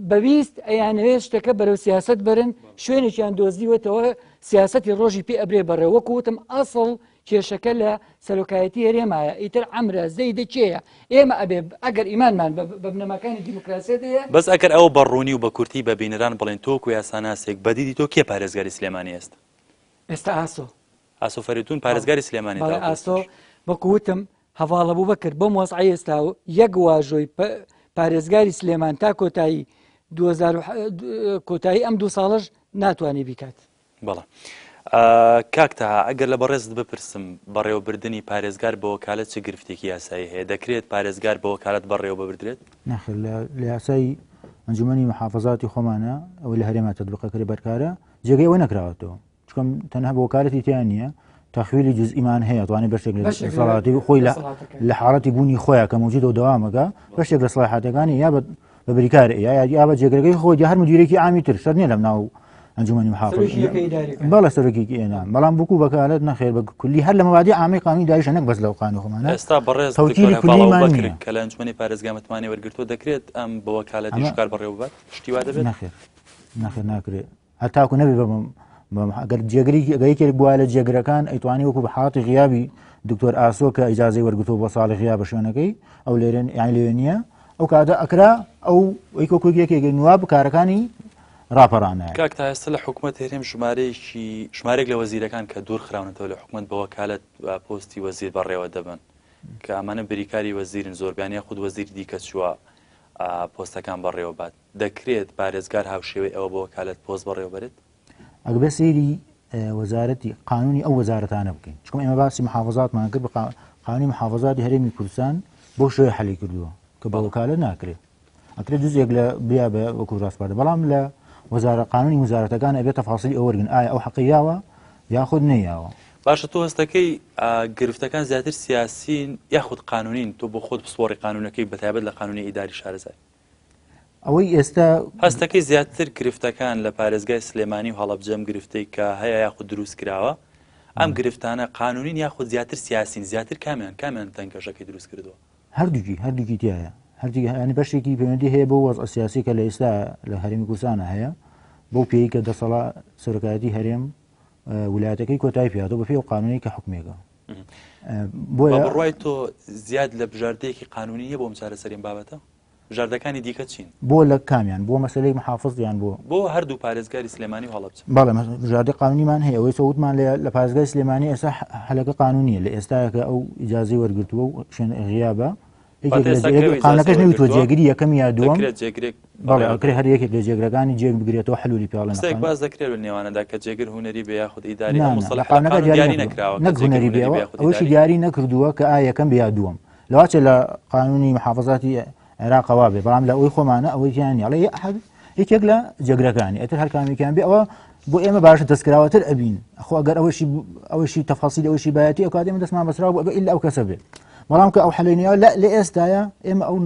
بەویست ئەیانەوێت شتەکە بەرەو سیاست بەرن شوێنێکیان دۆزیوەتەوە سیاستی ڕۆژی پێ ئەبرێ بەڕێ وەکو وتم ئەسڵ کێشەکە لە سەرۆکایەتی هەرێمایە ئیتر عەمرە زەیدە کێیە ئێمە ئەبێ ئەگەر ئیمانمان بە بنەماکانی دیموکراسیەت هەیە بەس ئەگەر ئەوە بە ڕوونی و بە کورتی بە بینەران بڵێن تۆ وەکو یاساناسێک بە دیدی تۆ کێ پارێزگاری سلێمانی ئێستا؟ ئێستا ئاسۆ. ئاسۆ فەریدون پارێزگاری سلێمانی بەڵێ ئاسۆ وەکو وتم هەڤاڵ ئەبوبەکر بەم وەزعەی ئێستا و یەک واژۆی پارێزگاری سلێمان تا کۆتایی 2000 کۆتایی ئەم دوو ساڵەش ناتوانێ بیکات. بەڵێ کاک تەها ئەگەر لە بەڕێزت بپرسم بەڕێوەبردنی پارێزگار بە وەکالەت چ گرفتێکی یاسایی هەیە دەکرێت پارێزگار بە وەکالەت بەڕێوە ببردرێت؟ نەخێر لە یاسای ئەنجومەنی محافظاتی خۆمانە ئەوەی لە هەرێما تەتبیقەکرێ بەرکارە جێگەی ئەوە نەکراوەتەوە چونکە تەنها بە وەکالەتی تیا نییە تەخویلی جزئیمان هەیە توانێت بەشێک لە دەسەڵاتی خۆی لە حاڵەتی بوونی خۆیان کە موجودە و دەوامەکە بەشێک لە سڵاحاتەکانی یا بە بریکار یا یا بە جێگرەکەی خۆی یا هەر مدیرێکی عامی تر شەر نییە لەم ناو ئەنجومەنی محافظ بەڵێ سەرۆکی ئێنا بەڵام بکو بەکالەت نەخێر بە کولی هەر لە مەوادی عامی قانونی دایشە نەک بەس لەو قانون خۆمانە ئێستا بەڕێز تەوکیلی کولیمان نییە کە لە ئەنجومەنی پارێزگا متمانەی وەرگرتووە دەکرێت ئەم بە وەکالەتی شکار بەڕێوە ببات شتی وا دەبێت نەخێر نەخێر ناکرێت هەتاکو نەبێ بە ئەگەر جێگری ئەگەر یەکێک بووە لە جێگرەکان ئەیتوانی وەکو بە حاڵەتی غیابی دکتۆر ئاسۆ کە ئیجازەی وەرگرتووە بۆ ساڵی غیابە شوێنەکەی ئەو لێرە یان لێ نییە ئەو کاتە ئەکرا ئەو وەکو یەکێک نواب کارەکانی ڕاپەڕانە کاک تا ئێستا لە حکوومەت هەرێم ژمارەیەکی ژمارێک لە وەزیرەکان کە دوور خراونەتەوە لە حکوومەت بە وەکالەت پۆستی وەزیر بەڕێوە دەبن کە ئەمانە بریکاری وەزیرن زۆربیان یاخود وەزیری دیکە چووە پۆستەکان بەڕێوە بات دەکرێت پارێزگار هاوشێوەی ئەوە بە وەکالەت پۆست بەڕێوەبەرێت؟ ئەگەر بێ سەیری وەزارەتی قانونی ئەو وەزارەتانە بکەین چکم ئێمە باسی محافظاتمان کرد بە قانونی محافظاتی هەرێمی کوردستان بۆ شوێ حەلی کردووە کە بە وەکالەت ناکرێت ئەکرێت جزئێک لە بیا بە وەکو ڕاسپاردە بەڵام لە وەزارە قانونی وەزارەتەکان ئەبێت تەفاسیلی ئەوە وەرگن ئایا ئەو حەقی یاوە یاخود نەیاوە. باشە تۆ هەستەکەی گرفتەکان زیاتر سیاسین یاخود قانونین تۆ بۆ خۆت پسپۆڕی قانونەکەی بەتایبەت لە قانونی ئیداری شارەزای؟ ئەوەی ئێستا هەستەکەی زیاتر گرفتەکان لە پارێزگای سلێمانی و هەڵەبجە ئەم گرفتەی کە هەیە یاخود دروست کراوە ئەم گرفتانە قانونین یاخود زیاتر سیاسین زیاتر کامیان کامیان تەنگەژەکەی دروست کردووە؟ هەردووکی هەردووکی تایە هەردووکی ینی بەشێکی پەیوەندی هەیە بۆ وەزع سیاسی کە لە ئێستا لە هەرێمی کوردستانە هەیە بەو پێی کە دەسەڵا سەرۆکایەتی هەرێم ولایەتەکەی کۆتایی پێهاتووە بەپێی ئەو قانونەی کە حکومێکە بۆیە بڕوای تۆ زیاد لە بژاردەیەکی قانونی نیە بۆم چارەسەری ئەم بابەتە؟ بژاردەکانی دیکە چین؟ بۆ لە کامیان بۆ مەسلەی محافظ یان بۆ بۆ هەردوو پارێزگاری سلێمانی و هەڵەبجە؟ بەڵێ بژاردەی قانونیمان هەیە ئەوەی سەوتمان لە پارێزگای سلێمانی ئێستا حەلەکە قانونیە لە ئێستاکە ئەو ئیجازەی وەرگرتووە و شوێن غیابە قانەکەش نەوتوە جێگری یەکەم یا دووەم بەڵێ ئەکرێ هەر یەکێک لە جێگرەکانی جێگ بگرێتەوە حلولی پێڵێن قسەیەک باس دەکرێت لە نێوانەدا کە جێگر هونەری بێ یاخود ئیداری نا، ئەم نا، مصطلح قانەکە قانون دیاری دیاری نەکردووە نەکراوە کە نەک جێگر هونەری هونەری بێ بێ یاخود ئەوەشی ئیداری دیاری نەکردووە کە ئا یەکەم بێ یا دووەم لەواچێ لە قانونی محافظاتی عێراق وا بێ بەڵام لە ئەوی خۆمانە ئەوەی تیان نیە ئەڵێ ئەحد یەکێک لە جێگرەکانی ئەتر هەر کامێکیان بێ ئەوە بۆ ئێمە باشە دەستکراوەتر ئەبین خۆ ئەگەر ئەوەشی ئەوەشی تەفاسیل ئەوەشی بایەتی ئەو کات ئێمە دەستمان بەسراو بوو ئەبێ ئیلا ئەو کەسە بێ. بەڵام کە ئەو حەلێنیەوە لە ئێستاە ئێمە ئەو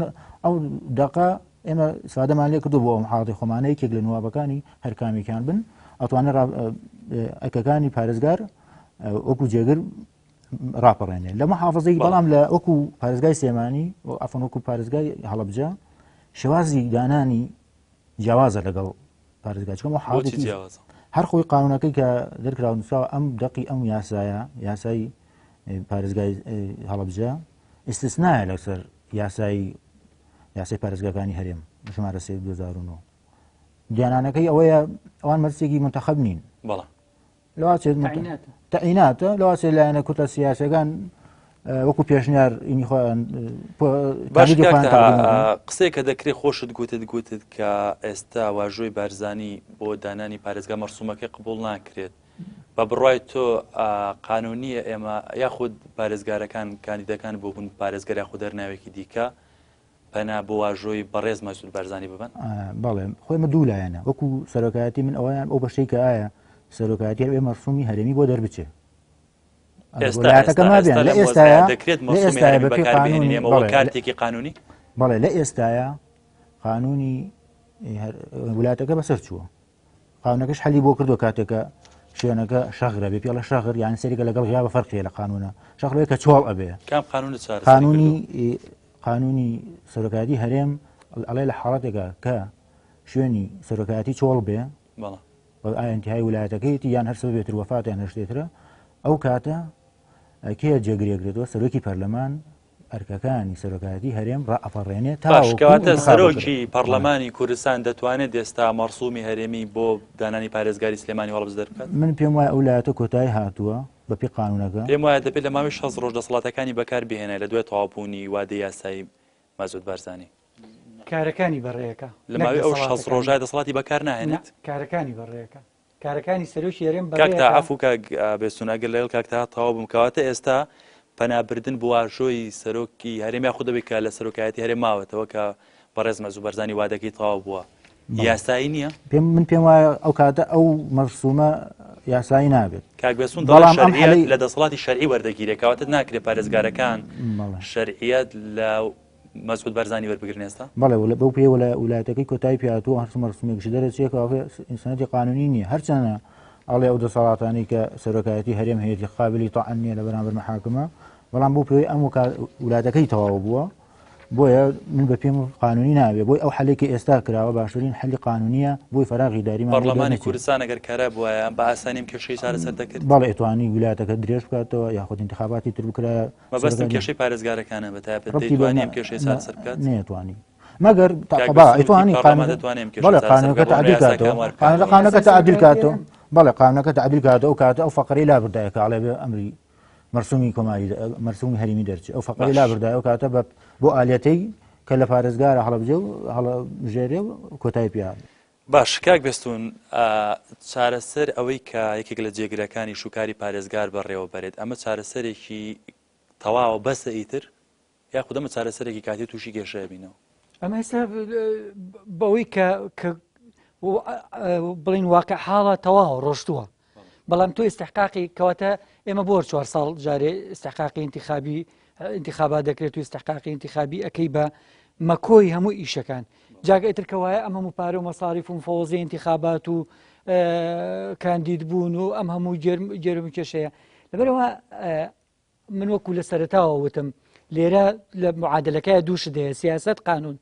ئەو دەقە ئێمە سادەمان لێ کردو بۆ ئەم حاڵی خۆمانە یەکێک لە نوابەکانی هەرکامێکیان بن ئەتوانێت ئەرکەکانی پارێزگار وەکو جێگر ڕاپەڕێنێ لە محافظەی بەڵام لە وەکو پارێزگای سلێمانی و ئەفەن وەکو پارێزگای هەڵەبجە شێوازی دانانی جیاوازە لەگەڵ پارێزگا چکەم و حاڵێکی جیاوازە هەر خۆی قانونەکەی کە دەرکراوە نووسراوە ئەم دەقی ئەم یاسایە یاسای پارێزگای هەڵەبجە ئیستثنایە لەسەر یاسای یاسای پارێزگاکانی هەرێم ژمارە 3 2009 دیانانەکەی ئەوەیە ئەوان مەرسێکی منتەخب نین بەڵێ لەواچێت تەعیناتە لەواچێت لایەنە کوتە سیاسەکان وەکو پێشنیار ئینی خۆیان قسەیە کە دەکرێت خۆشت گوتت گوتت کە ئێستا واژۆی بارزانی بۆ دانانی پارێزگا مەرسومەکەی قبول ناکرێت بە بڕای تۆ قانونیە ئێمە یاخود پارێزگارەکان کاندیدەکان بۆ بوون پارێزگەر یاخود دەرناوێکی دیکە پەنا بۆ واژۆی بەڕێز مەسعود بارزانی ببەن؟ بەڵێ خۆی ئەمە دوو لایەنە وەکو سەرۆکایەتی من ئەوەیان ئەو بەشەی کە ئایا سەرۆکایەتی هەر مەرسومی هەرێمی بۆ دەربچێ لە ئێستا دەکرێت بەپێی کارتێکی قانونی بەڵێ لە ئێستاە قانونی وڵاتەکە بەسەر چووە قانونەکەش حەلی بۆ کردو کاتێکە شوێنەکە شەغرە بێ پێڵە شەغر یان سەریکە لەگەڵ غیابە فەرقیە لە قانونە شەغرەیە کە چۆڵ ئەبێ کام قانون قانونی قانونی سەرۆکایەتی هەرێم ئەڵێ لە حاڵەتێکا کە شوێنی سەرۆکایەتی چۆڵ بێ ئایا انتهای ولایەتەکەیەتی یان هەر سەبەبێتر وەفات یان هەر شتێترە ئەو کاتە کێ جێگرێگرێتەوە سەرۆکی پەرلەمان ئەرکەکانی سەرۆکایەتی هەرێم ڕائەپەڕێنێ باش کەواتە سەرۆکی پەرلەمانی کوردستان دەتوانێت ئێستا مەرسومی هەرێمی بۆ دانانی پارێزگاری سلێمانی هەڵەبجە دەربکات؟ من پێم وایە ئەو لایەتە کۆتایی هاتووە بەپێی قانونەکە. پێم وایە دەبێت لە ماوەی 60 ڕۆژ دەسەڵاتەکانی بەکار بهێنێت لە دوای تەواوبوونی وادەی یاسایی مەسعود بارزانی. کارەکانی بەڕێیەکە لە ماوەی ئەو 60 ڕۆژە دەسەڵاتی بەکار ناهێنێت؟ کارەکانی بەڕێیەکە. کارەکانی سەرۆکی هەرێم کاک تا عەفو کاک بێستون ئەگەر لەگەڵ کاک تا تەواو بم کەواتە ئێستا پەنابردن بۆ واژۆی سەرۆکی هەرێم یاخود دەبێت کە لە سەرۆکایەتی هەرێم ماوەتەوە کە بەڕێز مەزوو بەرزانی وادەکەی تەواو بووە یاسایی نییە پێم من پێم وایە ئەو کاتە ئەو مەرسومە یاسایی نابێت کاک بێسون بەڵام ئەم لە دەسەڵاتی شەرعی وەردەگیرێت کەواتە ناکرێت پارێزگارەکان شەرعیەت لە مەسعود بارزانی وەربگرن ئێستا؟ بەڵێ بەو پێیە ولایەتەکەی کۆتایی پێهاتووە هەر مەرسومێکیش دەرەچێت کە سەنەدی قانونی نییە هەرچەنە ئەڵێ ئەو دەسەڵاتانی کە سەرۆکایەتی هەرێم هەیەی قابلی تاعن نییە لە بەرامبەر محاکمە بەڵام بۆ پێی ئەم ولاتەکەی تەواو بووە بۆیە من بە پێم قانونی ناوێ بۆی ئەو حلێکی ئێستا کراوە باشترین حلی قانونیە بۆی فراغی داری پەرلەمانی کوردستان ئەگەر کارا بواە بە ئاسانیم کێشەی چارەسەر دەکرد بەڵێ توانی ولاتەکە درێژ بکاتەوە یاخود انتخاباتی تر بکرا مەبەستم کێشەی پارێزگارەکانە بە تایبەت دەیتوانی ئەم کێشەی چارەسەر بکات؟ نەیەتوانی مەگەر تاقبا ئەیتوانی پەرلەمان دەتوانێت ئەم کێشەی بەڵێ چارەسەر قانونەکە بکات بۆ تعدیل یاساکە کاتەوە هەموار قانونەکە بکاتەوە قانونەکە تعدیل کاتەوە بەڵێ قانونەکە تعدیل کاتەوە ئەو کاتە ئەو فەقرەی لا بردایە کە ئەڵێ بێ ئەمری مەرسومی کۆماری مەرسومی هەرێمی دەرچێ ئەو فەقرەی لا باش بردایە ئەو کاتە بە بۆ ئالەتەی کە لە پارێزگارە هەڵەبجە و هەڵەبژێرێ و کۆتایی پیا باش کاک بێستون چارەسەر ئەوەی کە یەکێک لە جێگرەکانی شوکاری پارێزگار بەڕێوە بەرێت ئەمە چارەسەرێکی تەواوە بەسە ئیتر یاخود ئەمە چارەسەرێکی کاتی تووشی کێشە بینەوە؟ ئەمە ئێستا بەوەی کە کە بڵین واقع حاڵە تەواوە ڕۆشتووە بەڵام تۆ استحقاقی کەواتە ئێمە بۆ چوار ساڵ جارێ استحقاقی انتخابی انتخابات دەکرێت و استحقاقی انتخابی ئەەکەی بە مەکۆی هەموو ئیشەکان جاگە ئیتر کەوایە ئەم هەموو پارە و مەساریف و فەوزی انتخابات و کاندید بوون و ئەم هەموو گەرم کێشەیە لەبەرەوە من وەکو لە سەرەتاوە وتم لێرە لە معادلەکەی دوو شت هەیە سیاست قانون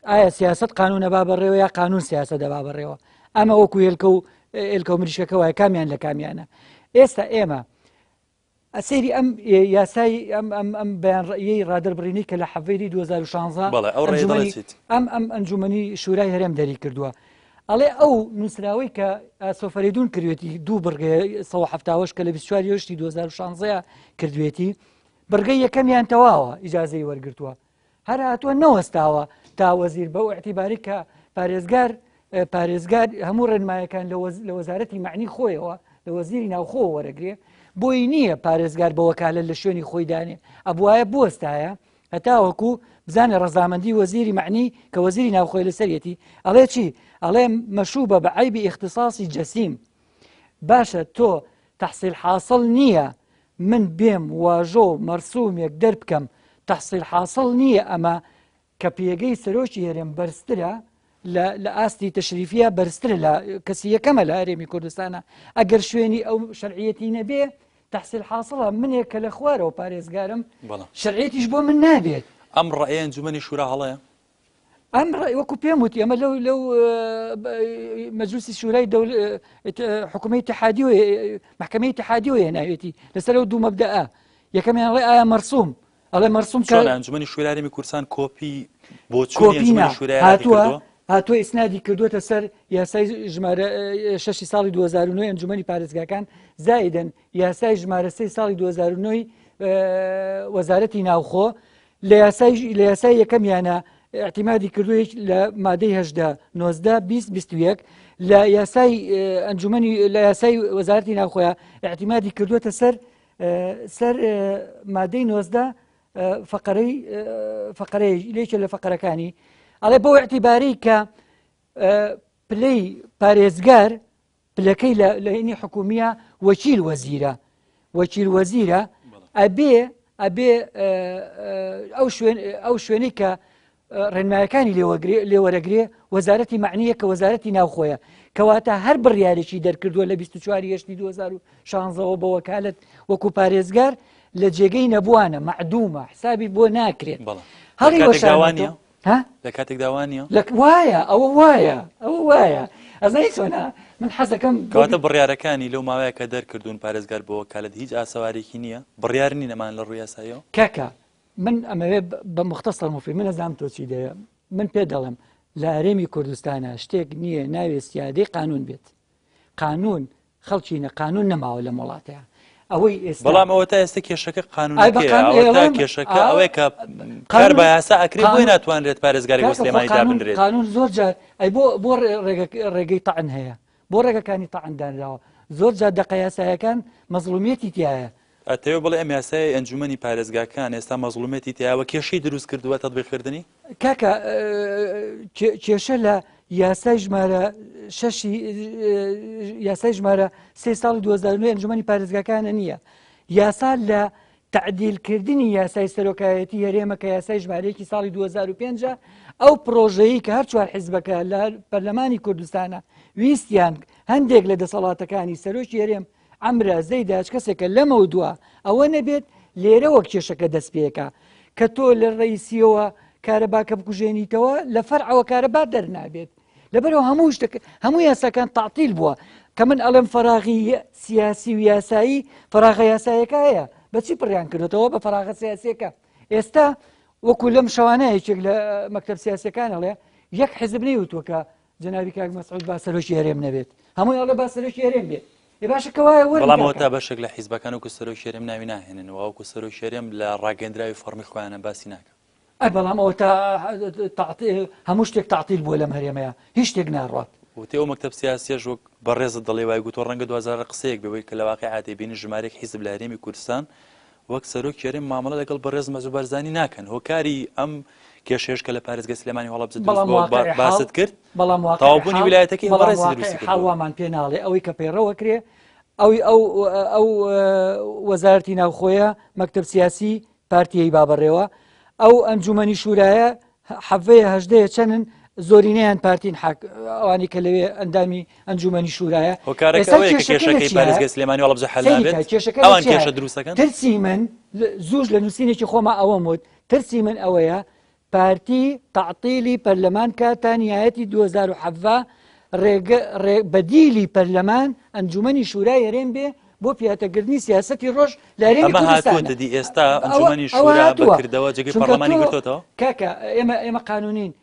ئایا سیاست قانون ئەبا بەڕێوە یا قانون سیاست دەبا بەڕێوە ئەمە وەکو هێلکە و ئێلکە و مریشکەکە وایە کامیان لە کامیانە ئێستا ئێمە ئەسەیری ئەم یاسای ئەم ئەم ئەم بەیان ڕەئیەی ڕادەربڕینی کە لە حەڤەیری 2016 بەڵێ ئەو ڕێ ئەنجومەنی دەڵێ چیت؟ ئەم ئەم ئەنجومەنی شورای هەرێم دەری کردووە ئەڵێ ئەو نووسراوەی کە ئاسۆ فەرەیدوون کردوێتی دوو بڕگەیە 170 کە لە 24 یشتی 2016 کردوێتی بڕگەی یەکەمیان تەواوە ئیجازەی وەرگرتووە هەر هاتووە نەوەستاوە تا وەزیر بەو اعتیباری کە پارێزگار پارێزگار هەموو ڕێنمایەکان لە وەزارەتی معنی خۆیەوە لە وەزیری ناوخۆ وەرەگرێ بۆی نییە پارێزگار بە وەکالە لە شوێنی خۆی دانێ ئەبواە بوەستایە هەتاوەکو بزانێ ڕەزامەندی وەزیری مەعنی کە وەزیری ناوخۆی لەسەریەتی ئەڵێ چی ئەڵێ مەشوبە بە عەیبی ئیختیساسی جەسیم باشە تۆ تەحسیل حاسڵ نییە من بێم واژۆ مەرسومێک دەربکەم تەحسیل حاسڵ نییە ئەمە کە پێگەی سەرۆکی هەرێم بەرزترە لە ئاستی تەشریفیە بەرزترە لە کەسی یەکەمە لە هەرێمی کوردستانە ئەگەر شوێنی ئەو شەرعیەتی نەبێ تەحسیل حاسڵە منێک کە لە خوارەوە پارێزگارم شەرعیەتیش بۆ من نابێت. ئەم ڕەئیە ئەنجومەنی شورا هەڵەیە؟ ئەم ڕەئی وەکو پێم وتی ئەمە لەو لەو مەجلسی شورای دەول حکومەی اتحادی و محکمەی اتحادی و هێناوێتی لەسەر ئەو دوو مەبدەئە یەکەمیان ئەڵێ ئایا مەرسوم ئەڵێ مەرسوم کە ئەنجومەنی شورای هەرێمی کوردستان کۆپی بۆچوونی ئەنجومەنی شورای هاتووە هاتووە ئیسنادی کردووەتە سەر یاسای ژمارە شەشی ساڵی 2009 ئەنجومەنی پارێزگاکان زایدن یاسای ژمارە سێی ساڵی 2009 وەزارەتی ناوخۆ لە یاسای لە یاسای یەکەمیانە اعتمادی کردووە لە مادەی هەشدا نۆزدە 20 21 لە یاسای ئەنجومەنی لە یاسای وەزارەتی ناوخۆیان اعتمادی کردووەتە سەر سەر مادەی نۆزدە فقرەی فقرەی لێکە لە فقرەکانی ئەڵێ بۆ اعتیباری کە پلەی پارێزگار پلەکەی لە لەینی حکومیە وەکیل وەزیرە وەکیل وەزیرە ئەبێ ئەبێ ئەو شوێن ئەو شوێنەی کە ڕێنمایەکانی لێوەرەگرێ وەزارەتی معنیە کە وەزارەتی ناوخۆیە کەواتە هەر بڕیارێکی دەرکردووە لە 24 هێشتی 2016ەوە بە وەکالت وەکو پارێزگار لە جێگەی نەبووانە معدومە حسابی بۆ ناکرێت هەڵی وەشانە ها؟ لە کاتێکدا وا نییە؟ لە وایە ئەوە وایە ئەوە وایە ئەزانی چۆنە من حەزەکەم کەواتە بڕیارەکانی لەو ماوەیە کە دەرکردوون پارێزگار بۆ وەکالەت هیچ ئاسەوارێکی نییە بڕیار نین ئەمان لە ڕووی یاساییەوە؟ کاکە من ئەمەوێ بە مختصر مفید من ئەزانم تۆ چی دەوێ من پێ دەڵێم لە هەرێمی کوردستانە شتێک نییە ناوێ سیادەی قانون بێت قانون خەڵکینە قانون نەماوە لەم وڵاتەیە ئەوەی ئێستا بەڵام ئەوە تا ئێستا کێشەکە قانونەکەیە کێشەکە ئەوەیە کە کار بە یاسا ئەکرێت بۆی ناتوانرێت پارێزگاری بۆ سلێمانی دابنرێت قانون زۆر جار ئەی بۆ بۆ ڕێگەی تەعن هەیە بۆ ڕێگەکانی تەعن دانراوە زۆر جار دەقە یاسایەکان مەزڵومیەتی تایە ئەتەوێ بڵێ ئەم یاسای ئەنجومەنی پارێزگاکان ئێستا مەزڵومێتی تایە و کێشەی دروست کردووە تەطبیقکردنی؟ کاکە کێشە لە یاسای ژمارە شەشی یاسای ژمارە سێ ساڵی 2009 ئەنجومەنی پارێزگاکانە نییە یاسا لە تعدیلکردنی یاسای سەرۆکایەتی هەرێمە کە یاسای ژمارەیەکی ساڵی 2005 ئەو پرۆژەیە کە هەر چوار حیزبەکە لە پەرلەمانی کوردستانە ویستیان هەندێک لە دەسەڵاتەکانی سەرۆکی هەرێم عەمرە زەیدە هەچ کەسێکە لەمەودوا ئەوە نەبێت لێرەوە کێشەکە دەست پێکا کە تۆ لە ڕئیسیەوە کارەباکە بکوژێنیتەوە لە فەرعەوە کارەبا دەرنابێت لەبەرەوە هەموو شتەکە هەموو یاساکان تعطیل بووە کە من ئەڵێم فەراغی سیاسی و یاسایی فەراغە یاسایەکە هەیە بەچی پڕیان کردوتەوە بە فەراغە سیاسیەکە ئێستا وەکو لەم شەوانە یەکێک لە مەکتب سیاسەکان ئەڵێ یەک حزب نەیوتووە کە جەنابی کاک مەسعود با سەرۆکی هەرێم نەبێت هەمووی ئەڵێ با سەرۆکی هەرێم بێت ئێ باشە کەوایە وەرن بەڵام کاکە. ئەوەتا بەشێک لە حیزبەکان وەکو سەرۆکی هەرێم ناوی ناهێنن و وەکو سەرۆکی هەرێم لە ڕاگەیەندراوی فەڕمی خۆیانە باسی ناکەن. ئەی بەڵام ئەوەتا هەموو شتێک تەعتیل بووە لەم هەرێمەیا هیچ شتێک ناڕوات. وتی ئەو مەکتەب سیاسیەش وەک بەڕێزت دەڵێی وای گوتوە ڕەنگە دواجار قسەیەک بێ وەی کە لە واقیعا دەیبینین ژمارەیەک حیزب لە هەرێمی کوردستان وەک سەرۆکی هەرێم مامەڵە لەگەڵ بەڕێز مەسعود بارزانی ناکەن هۆکاری ئەم کێشەیەش کە لە پارێزگای سلێمانی هەڵەبجە دروست بەڵام بووە واقعی حاڵ باست کرد بەڵام واقعی تەواوبوونی حاڵ ویلایەتەکەی بەڵام بەڕێزی واقعی دروستی حاڵ کردووە. وامان پێ ناڵێ ئەوەی کە پەیڕەو ئەکرێ ئەوی ئەو ئەو وەزارەتی ناوخۆیە مەکتەب سیاسی پارتیی با بەڕێوە ئەو ئەنجومەنی شورایە حەڤەیە هەژدەیە چەنن زۆرینەیان پارتین حاک ئەوانی کە لەوێ ئەندامی ئەنجومەنی شورایە هۆکارەکە ئێستا ئەوەیە کە کێشەکە لە کێشەکەی چیایە؟ پارێزگای سلێمانی و هەڵەبجە حەل سەیری نابێت کە کێشەکە لە ئەوان چیایە؟ کێشە دروست دەکەن ترسی من زووش لە نووسینێکی خۆما ئەوەم وت ترسی من ئەوەیە پارتی تەعتیلی پەرلەمان کا تا نیایەتی 2017 ڕێگە ڕێ بەدیلی پەرلەمان ئەنجومەنی شورای هەرێم بێ بۆ پیادەکردنی سیاسەتی ڕۆژ لە هەرێمی ئەمە کوردستانە. هاتووەتە دی ئێستا ئەوە ئەنجومەنی ئەوە شورا هاتووە بەکردەوە جێگەی چونکە پەرلەمانی تۆ گرتۆتەوە؟ کاکە ئێمە ئێمە قانونین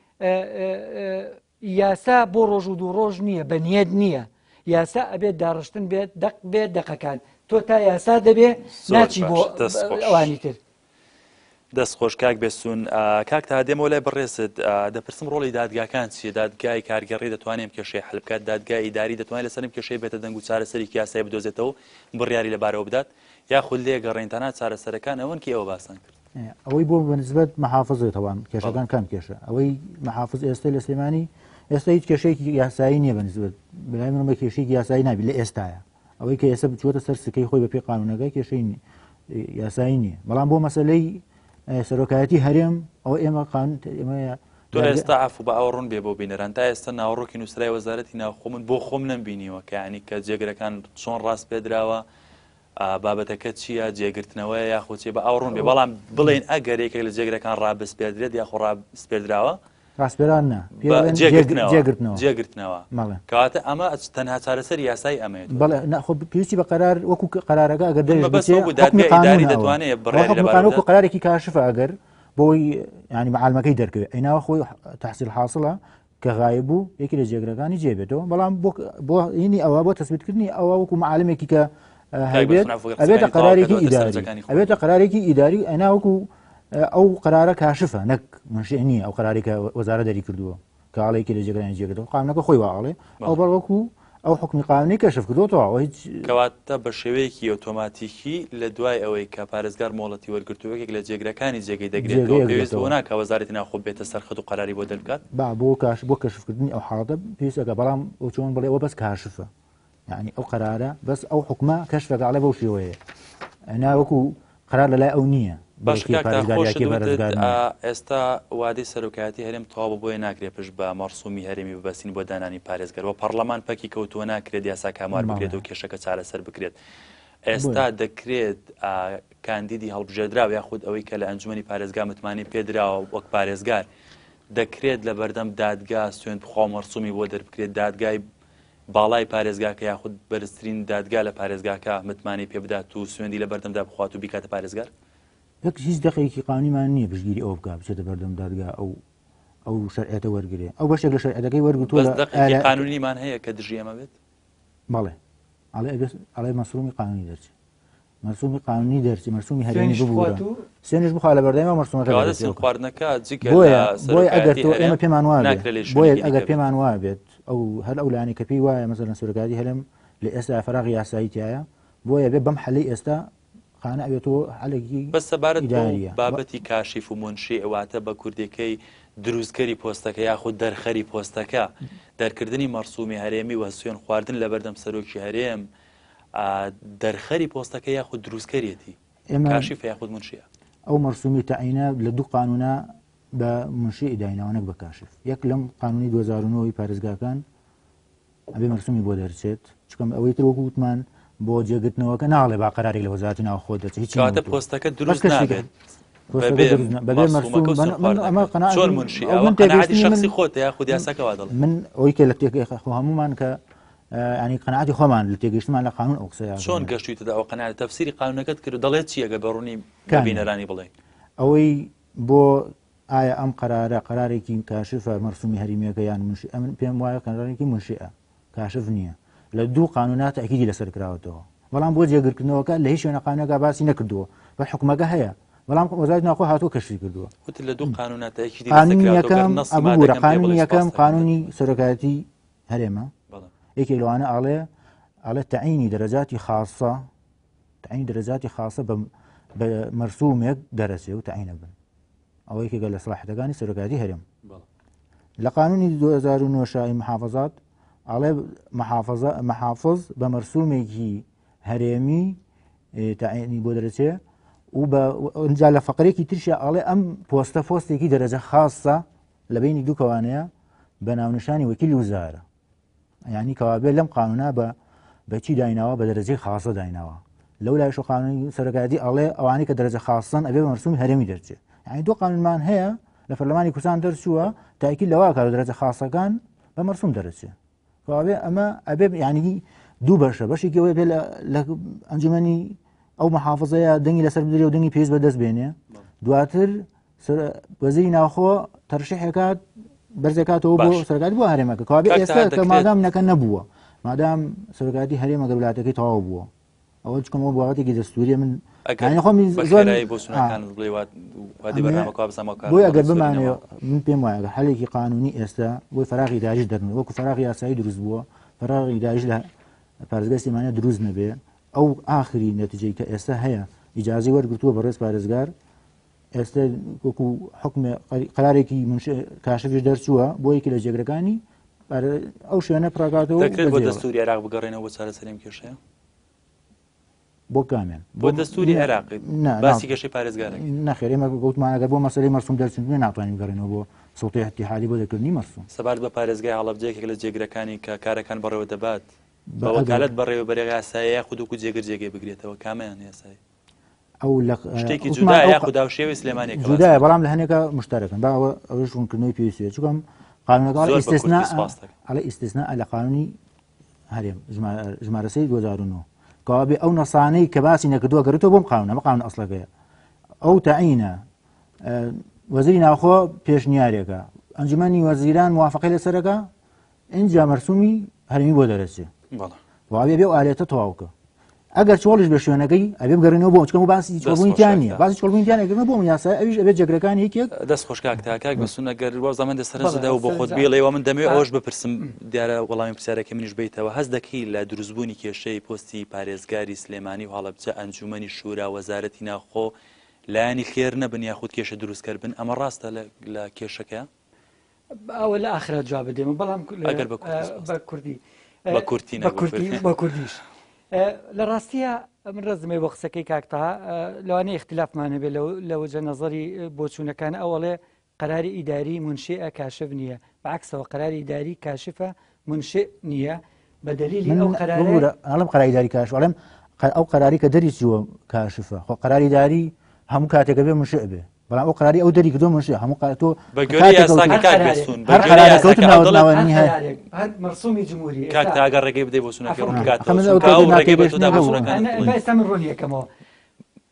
یاسا بۆ ڕۆژ و دوو ڕۆژ نییە بە نیەت نییە یاسا ئەبێت داڕشتن بێت دەق بێت دەقەکان تۆ تا یاسا دەبێ زۆر ناچی باش بۆ دەست خۆش. ئەوانی تر. دەست خۆش کاک بێستون. کاک تەها دێمەوە لای بەڕێزت دەپرسم ڕۆڵی دادگاکان چییە؟ دادگای کارگێڕی دەتوانێت ئەم کێشەیە حل بکات؟ دادگای ئیداری دەتوانێت لەسەر ئەم کێشەیە بێتە دەنگ و چارەسەرێکی یاسایی بدۆزێتەوە و بڕیاری لەبارەوە بدات؟ یاخود لێگەڕێین تەنها چارەسەرەکان ئەوەن کە ئێوە باستان کرد؟ ئەوەی بۆ بەنسبەت محافزێ تەوان کێشەکان کام کێشە ئەوەی محافز ئێستا لە سلێمانی ئێستا هیچ کێشەیەکی یاسایی نییە بەنسبەت بەلای من بە کێشەیەکی یاسایی نابی لە ئێستاە ئەوەی کە ئێستا بچووەتە سەر سکەی خۆی بەپێی قانونەکە کێشەی یاسایی نییە بەڵام بۆ مەسلەی سەرۆکایەتی هەرێم ئەوە ئێمە قانون ئێمە تۆ ئێستا عەفو بە ئەوە ڕوون بێ بۆ بینەران تا ئێستا ناوەڕۆکی نووسرای وەزارەتی ناوخۆ من بۆ خۆم نەمبینیوە کە یانی کە جێگرەکان چۆن ڕاست پێدراوە بابەتەکە چییە جێگرتنەوەیە یاخۆ چیە بە ئەو ڕوون بێ بەڵام بڵێن ئەگەر یەکێک لە جێگرەکان ڕابسپێردرێت یاخۆ ڕاسپێردراوە ڕاسپێران نا جێگرتنەوە جێگرتنەوە کەواتە ئەمە تەنها چارەسەری یاسایی ئەمەیە بەڵێ ناخۆ پێویستی بە قەرار وەکو قەرارەکە ئەگەر دەربچێ دەتوانێت بڕیاری لەبارەوە وەکو قەرارێکی کاشفە ئەگەر بۆی ینی معالمەکەی دەرکەوێت ئەیناوە خۆی تحصیل حاصلە کە غایب بوو یەکی لە جێگرەکانی جێ بێتەوە بەڵام بۆ هینی ئەوە بۆ تەسبیتکردنی ئەوە وەکو معالمێکی کە هەبێت ئەبێتە قەرارێکی ئیداری ئەبێتە قەرارێکی ئیداری ئەنا وەکو ئەو قەرارە کاشفە نەک منشئ نییە ئەو قەرارێک کە وەزارە دەری کردووە کاڵێکی لە جێگرانی جێگرەوە قانونەکە خۆی واڵێ ئەو بەڵ وەکو ئەو حکمی قانونی کەشف کردوەوە ئەوە هیچ کەواتە بە شێوەیەکی ئۆتۆماتیکی لە دوای ئەوەی کە پارێزگار مۆڵەتی وەرگرتووە یەکێک لە جێگرەکانی جێگەی دەگرێتەوە پێویست بۆ ناکە وەزارەتی ناوخۆ بێتە سەر خەت و قەراری بۆ دەربکات با بۆ کاش بۆ کەشفکردنی ئەو حاڵەتە پێویستەکە بەڵام ئەو چۆن بڵێ ئەوە بەس کاشفە یعنی ئەو قەرارە بەس ئەو حکومە کەشفەکە ئەڵێ بەو شێوەیە ئەنا وەکو قەرار لەلای ئەو نییە باش کاک تا خۆشت وتت ئێستا وادەی سەرۆکایەتی هەرێم تەواو بوو بۆیە ناکرێت پشت بە مەڕسومی هەرێمی ببەستین بۆ دانانی پارێزگەر وە پەڕلەمان پەکی کەوتووە ناکرێت یاساکە هەموار بکرێت و کێشەکە چارەسەر بکرێت ئێستا دەکرێت کاندیدی هەڵبژێردراو یاخود ئەوەی کە لە ئەنجومەنی پارێزگا متمانەی پێدراوە وەک پارێزگار دەکرێت لە بەردەم دادگا سوێند بخوا و مەڕسومی بۆ دەربکرێت دادگای باڵای پارێزگاکە یاخود بەرزترین دادگا لە پارێزگاکە متمانەی پێ بدات و سوێندی لە بەردەمدا بخوات و بیکاتە پارێزگار؟ یەک هیچ دەقێکی قانونیمان نییە پشتگیری ئەوە بکات بچێتە بەردەم دادگا ئەو ئەو شەرعیەتە وەرگێ ئەو بەشێک لە شەرعەکەی وەرگتووە بەس دەقێکی قانونیمان هەیە کە دژی ئەمە بێت؟ بەڵێ ئەڵێ ئەڵێ مەسرومی قانونی دەرچێ مەرسومی قانونی دەرچی مەرسومی هەرێمی ببوورە سوێنیش بخوا لە بەردەمی مەرسومەکە کەواتە سوێن خواردنەکە جگە بۆیە بۆیە ئەگەر تۆ ئێمە پێمان وابێت بۆیە ئەگەر پێمان وابێت ئەو هەر ئەو لایەنەی کە پێی وایە مەسەلەن سەرۆکایەتی هەرێم لە ئێستا فەراغی یاسایی تایە بۆیە بێ بەم حەلی ئێستا قانع بێتەوە حەلێکی بەس سەبارەت بەو بابەتی کاشیف و مونشی واتە بە کوردیەکەی دروستکەری پۆستەکە یاخود دەرخەری پۆستەکە دەرکردنی مەرسومی هەرێمی و سوێن خواردن لەبەردەم سەرۆکی هەرێم دەرخەری پۆستەکە یاخود دروستکەریەتی کاشیفە یاخود منشیە؟ ئەو مەرسومی تەعینە لە دوو قانونا بە منشی دایناوە نەک بە کاشف یەک لەم قانونی 2009 پارێزگاکان ئەبێ مەرسومی بۆ دەرچێت چکەم ئەوەی تر وەکو وتمان بۆ جێگرتنەوەکە ناڵێ با قەرارێک لە وەزارەتی ناوخۆ دەرچێت هیچ کاتە پۆستەکە دروست نابێت بەبێ مەرسوم ئەمە قەناعەت چۆن منشی ئەوە قەناعەتی شخصی خۆتە یاخود یاساکە وا دەڵێ من ئەوەی کە لە تێک خۆ هەمومان کە ینی قەناعەتی خۆمان لە تێگەیشتمان لە قانون ئەو قسەیە چۆن گەشتویتە ئەو قەناعەت تەفسیری قانونەکەت کرد دەڵێت چی ئەگەر بە ڕوونی بینەرانی بڵێ ئەوەی بۆ ئایا ئەم قەرارە قەرارێکی کاشفە مەرسومی هەریمیەکە یان منشی ئەمن پێم وایە قەرارێکی منشیئە کاشف نییە لە دوو قانونا تەئکیدی لەسەر کراوەتەوە بەڵام بۆ جێگرکردنەوەکە لە هیچ شوێنە قانونەکە باسی نەکردووە بە حکومەکە هەیە بەڵام وەزارەتی ناوخۆ هاتووە کەشفی کردووە وتت لە دوو قانونا تەئکیدی لەسەر قانونی کراوەتەوە یەکەم گەر نەسی ئەبوورە مادەکەم پێ قانونی بڵێ یەکەم سپاس دەکەم قانونی سەرۆکایەتی هەرێمە بەڵێ یەکێک لەوانە ئاڵێ ئاڵێ تەعینی دەرەجاتی خاصە تەعین دەرەجاتی خاصە بە بە مەرسومێک دەرەچێ و تەعینە بن ئەوە یەکێکە لە سڵاحەتەکانی سەرۆکایەتی هەرێم لە قانونی 2009 شای محافظات ئەڵێ محافظە محافظ بە مەرسومێکی هەرێمی تەعینی بۆ دەرەچێ و بە ئەنجا لە فقرێکی ترشیا ئەڵێ ئەم پۆستە پۆستێکی دەرەجە خاصە لە بینی دوو کەوانەیە بە ناونیشانی وەکیلی وزارە یعنی کەوابێ لەم قانونا بە بەچی دایناوە بە دەرەجەی خاصە دایناوە لەو لایش و قانونی سەرۆکایەتی ئەڵێ ئەوانەی کە دەرەجە خاصن ئەبێ بە مەرسومی هەرێمی دەرچێ یعنی دوو قانونمان هەیە لە پەرلەمانی کوردستان دەرچووە تاکی لەوا کار دەرەجە خاصەکان بە مەرسوم دەرەچێ کەوابێ ئەمە ئەبێ یعنی دوو بەشە بەشێکی ئەوەی بێ لە ئەنجومەنی ئەو محافظەیە دەنگی لەسەر بدرێ و دەنگی پێویست بەدەست بێنێ دواتر وەزیری ناوخۆ تەرشیحەکات بەرزەکاتەوە بۆ سەرکات بۆ هەرێمەکە کەوابێ ئێستا کە مادام نەکە نەبووە مادام سەرکاتی هەرێمە گەر وڵاتەکەی تەواو بووە ئەوە چکەمەوە بابەتێکی دەستوریە من خۆم زۆر بۆی ئەگەر بمانەوە من پێم وایە حەلێکی قانونی ئێستا بۆی فراغی داریش دەرن وەکو فراغی یاسایی دروست بووە فراغی داریش لە پارێزگای سلێمانیە دروست نەبێ ئەو ئاخری نەتیجەی کە ئێستا هەیە ئیجازی وەرگتووە بەڕێز پارێزگار ئێستا وەکو حکومێ قرارێکی کاشفیش دەرچووە بۆ یەکی لە جێگرەکانی ئەو شوێنە پڕکاتەوە دەکرێت بۆ دەستوری عێراق بگەڕێنەوە بۆ چارەسەری ئەم کێشەیە؟ بۆ کامیان؟ بۆ دەستوری عێراق باسی کێشەی پارێزگارەکەی. نەخێر ئێمە گوتمان ئەگەر بۆ مەسەلەی مەرسوم دەرچوون ناتوانین بگەڕێنەوە بۆ سوڵتەی ئیتیحادی بۆ دەرکردنی مەرسوم. سەبارەت بە پارێزگای هەڵەبجە یەکێک لە جێگرەکانی کە کارەکان بەڕێوە دەبات بە وەکالەت بەڕێوەبەری یاسایە یاخود وەکو جێگر جێگەی بگرێتەوە کامیان یاسایی؟ ئەو لە شتێکی جودایە یاخود هاوشێوەی سلێمانییە کە جودایە بەڵام لە هەنێکە مشتەرەکن با ئەوە ئەوەش ڕوونکردنەوەی پێویستە چونکە قانونەکە زۆر بە ئیستثناء کورتی سپاس دەکەم. ئەڵێ ئیستثناء لە قانونی هەرێم ژمارە سێی 2009 کەوابێ ئەو نەسانەی کە باسی نەکردووە گەڕێتەوە بۆم قانون ئەمە قانون ئەسڵەکەیە ئەو تەعینە وەزیری ناوخۆ پێشنیارێکە ئەنجومەنی وەزیران موافقەی لەسەرەکە ئینجا مەرسومی هەرێمی بۆ دەرەچێ وابێ بێ ئالێتە تەواوکە ئەگەر چۆڵیش بە شوێنەکەی ئەبێ بگەڕێنەوە بۆ چکەم باسی چۆڵبوونی تیان نییە باسی چۆڵبوونی تیان ئەگەر بۆ یاسا ئەویش ئەبێ جێگرەکان یەکێک دەست خۆش کاک تا کاک بەسون ئەگەر وازانم دە سەرنج دا و بۆ خۆت بێڵێ و من دەمەوێت ئەوەش بپرسم دیارە وەڵامی پرسیارەکەی منیش بیتەوە هەست دەکەی لە دروستبوونی کێشەی پۆستی پارێزگاری سلێمانی و هەڵەبجە ئەنجومەنی شورا وەزارەتی ناوخۆ لایەنی خێر نەبن یاخود کێشە دروستکەر بن ئەمە ڕاستە لە کێشەکە؟ ئەوە لە ئاخرا جواب دێمە بەڵام ئەگەر بە کوردی بە کوردی بە کورتی بە کوردی بە کوردیش لە ڕاستیە من ڕزمێ بۆ قسەکەی کاکتا لەوانەیە اختلافمان هەبێ لە وجە نظری بۆچوونەکان ئەوەڵێ قەراری ئیداری منشئە کاشف نییە بەعکسەوە قەراری ئیداری کاشفە منشئ نییە بە دلیلی ئەو قەرارە ئەڵم قەراری ئیداری کاشف ئەڵێم ئەو قەراری کە دەری چووە کاشفە خۆ قەراری داری هەموو کاتێکە بێ منشئ بێ بەڵام ئەو قەراری ئەو دەری کردو منشئ هەموو قەرار تۆ بە گوێرەی یاساکە کاک بێستون بە هەر گوێرەی قەرارێک کەوتن یاساکە ناوە ئەو دەڵێت ناوە هەر نییە قەرارێک هەر مەرسومی جمهوری کاک ئێستا تا ئەگەر ڕێگەی بدەی بۆ سونەکەی عەفوو ڕوون کە بکاتەوە من ئەو چونکە ئەو تێگە ڕێگەی بە تۆ دا ناتێگەیشتنە بۆ بوو سونەکان ئەنا بڵێی با ئێستا من ڕوونی یەکەمەوە بە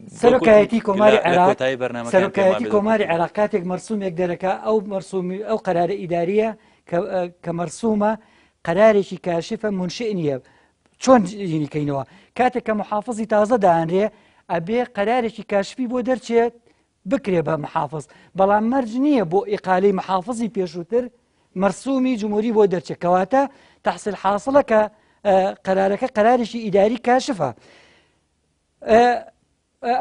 کورتی سەرۆکایەتی کۆماری لە لە عێراق کۆتایی بەرنامەکەیان پێم سەرۆکایەتی وابێت بە کۆماری کورتی عێراق کاتێک مەرسومێک دەرەکا ئەو مەرسومی ئەو قەرارە ئیداریە کە کە مەرسومە قەرارێکی کاشفە منشئ نییە چۆن ینی کەینەوە کاتێک کە محافزی تازە دانرێ ئەبێ قەرارێکی کاشفی بۆ دەرچێت بکرێ بە محافز بەڵام مەرج نییە بۆ ئیقالەی محافزی پێشووتر مەرسومی جمهوری بۆ دەرچێت کەواتە تحصیل حاصلە کە قەرارەکە قەرارێکی ئیداری کاشفە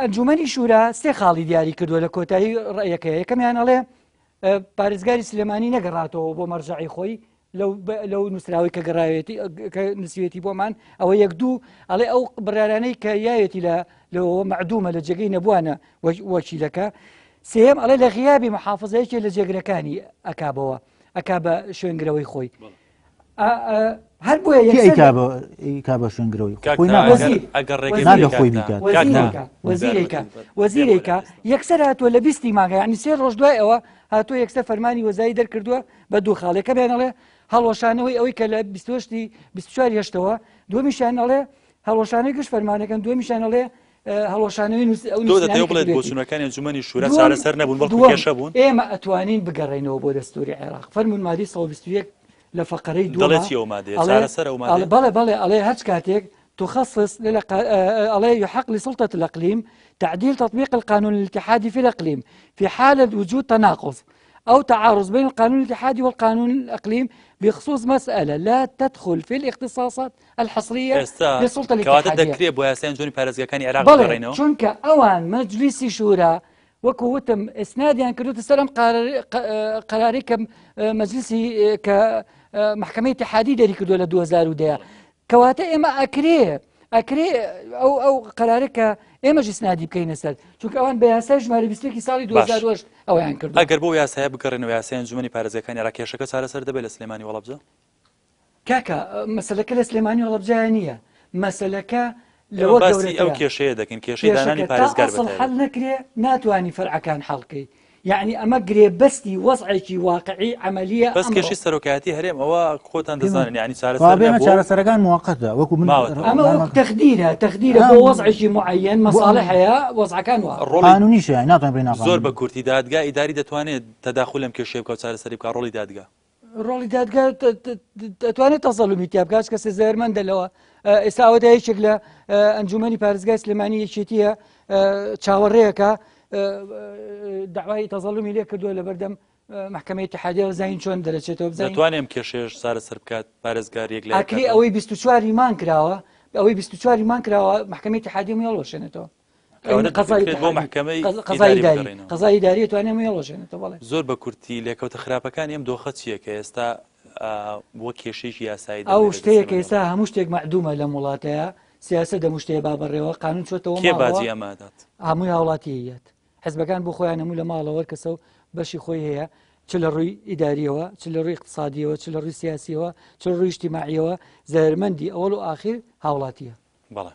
ئەنجومەنی شورا سێ خاڵی دیاری کردووە لە کۆتایی ڕەیەکەیە یەکەمیان ئەڵێ پارێزگاری سلێمانی نەگەڕاتەوە بۆ مەرجعی خۆی لەو نووسراوەی کە گەڕاوێتی کە نووسیوێتی بۆمان ئەوە یەک دوو ئەڵێ ئەو بڕارانەی کە یاوێتی لە لەوە مەعدومە لە جێگەی نەبووانە وەکیلەکە سێم ئەڵێ لە غیابی محافزەیەکی لە جێگرەکانی ئەکابەوە ئەکا بە شوێنگرەوەی خۆی هەر بۆیە ئەیکا بە شوێنگرەوەی خۆی نابێ خۆی بیکات وەزیرێکە وەزیرێکە یەکسەر هاتووە لە بیستی مانگە ینی سێ ڕۆژ دوای ئەوە هاتووە یەکسەر فەرمانی وەزاری دەرکردووە بە دوو خاڵێکە بێنەڵێ هەڵوەشانەوەی ئەوەی کە لە 28 24 هێشتەوە دومیشیان ئەڵێ هەڵوەشانەوەی گشت فەرمانەکەن دومیشیان ئەڵێ هەڵوەشانەوەی نووس ئەو تۆ دەتەوێت بڵێت بۆچوونەکانی ئەنجومەنی شورا چارەسەر نەبوون بەڵکو کێشە بوون؟ ئێمە ئەتوانین بگەڕێینەوە بۆ دەستوری عێراق فەرموون مادەی 121 لە فەقەرەی دووەمە دەڵێ چی ئەو مادەیە چارەسەر ئەو مادەیە بەڵێ بەڵێ ئەڵێ هەچ کاتێک تخصص ئەڵێ يحق لسلطة الإقليم تعديل تطبيق القانون الاتحادي في الإقليم في حالة وجود تناقض أو تعارض بين القانون الاتحادي والقانون الإقليم بخصوص مسألة لا تدخل في الاختصاصات الحصرية ئێستا للسلطة کەواتە الاتحادية دەکرێ بۆ یاسای ئەنجومەنی پارێزگاکانی عێراق بەڵێ بگەڕێینەوە؟ چونکە ئەوان مەجلیسی شورا وەکو وتم ئیسنادیان کردوتە سەر ئەم قەرارەی کە مەجلیسی کە مەحکەمەی ئیتیحادی دەری کردووە لە 2010 کەواتە ئێمە ئەکرێ ئەکرێ ئەو ئەو قەرارە کە ئێمەش ئیسنادی بکەینە سەر چونکە ئەوان بە یاسای ژمارە 21 ساڵی 2008 ئەویان کردو ئەگەر بۆ یاسایە بگەڕێنەوە یاسای ئەنجومەنی پارێزگاکانی عێراق کێشەکە چارەسەر دەبێت لە سلێمانی وەڵابجە؟ کاکە مەسەلەکە لە سلێمانی و هەڵەبجە نییە مەسەلەکە لەوە باسی ئەو گەورەترە کێشەیە دەکەین کێشەی دانانی کێشەکە تا پارێزگار ئەسڵ بەتایبەت. حەل نەکرێ ناتوانی فەرعەکان حەڵکەی یعنی ئەمە گرێبەستی وەزعێکی واقعی عەمەلیە بەس ئەمڕۆ کێشەی سەرۆکایەتی هەرێم ئەوە خۆتان دەزانن یعنی چارەسەر وا بێمە نەبووە و چارەسەرەکان موقتە وەکو من ماوەتەوە. ئەمە وەک تەخدیرە تەخدیرە بۆ وەزعێکی معەن مەساڵح هەیە وەزعەکان وا ڕۆڵی قانونیشە یعنی ناتوانین بڵێین زۆر ناقانونی. بە کورتی دادگا ئیداری دەتوانێت تەداخول لەم کێشەیە بکا و چارەسەری بکا ڕۆڵی دادگا ڕۆڵی دادگا دەتوانێت تەزەلومی تیا بکات کەسێ زەرمەندە لەوە ئێستا ئەوەدا یەکێک لە ئەنجومەنی پارێزگای سلێمانی یەکێتیە چاوەڕێیەکە داوای تەزەلومی لێ کردووە لە بەردەم محکمەی اتحادیە زین چۆن دەرەچێتەوە بزانین دەتوانێت ئەم کێشەیەش چارەسەر بکات پارێزگار یەک لای ئەکرێ ئەوەی 24 مان کراوە ئەوەی 24 مان کراوە محکمەی اتحادیە هەڵوەشێنێتەوە قەزای بۆ محکمەی قەزای ئیداری توانێت هەڵوەشێنێتەوە بەڵێ زۆر بە کورتی لێکەوتە خراپەکانی ئەم دۆخە چییە کە ئێستا وەک کێشەیەکی یاسایی ئەو شتەیە کە ئێستا هەموو شتێک مەعدومە لەم وڵاتەیە. سیاسە دەموشتەیە با بەڕێوە قانون چۆتەوە کێ باجی ئەمە دات؟ هەمووی هاوڵاتییەت حزبەکان بۆ خۆیان هەموو لە ماڵەوە کەسە و بەشی خۆی هەیە چ لە ڕووی ئیداریەوە چ لە ڕووی اقتصادیەوە چ لە ڕووی سیاسیەوە چ لە ڕووی اجتماعیەوە زەرمەندی ئەوەڵ و ئاخیر هاوڵاتیە. بەڵێ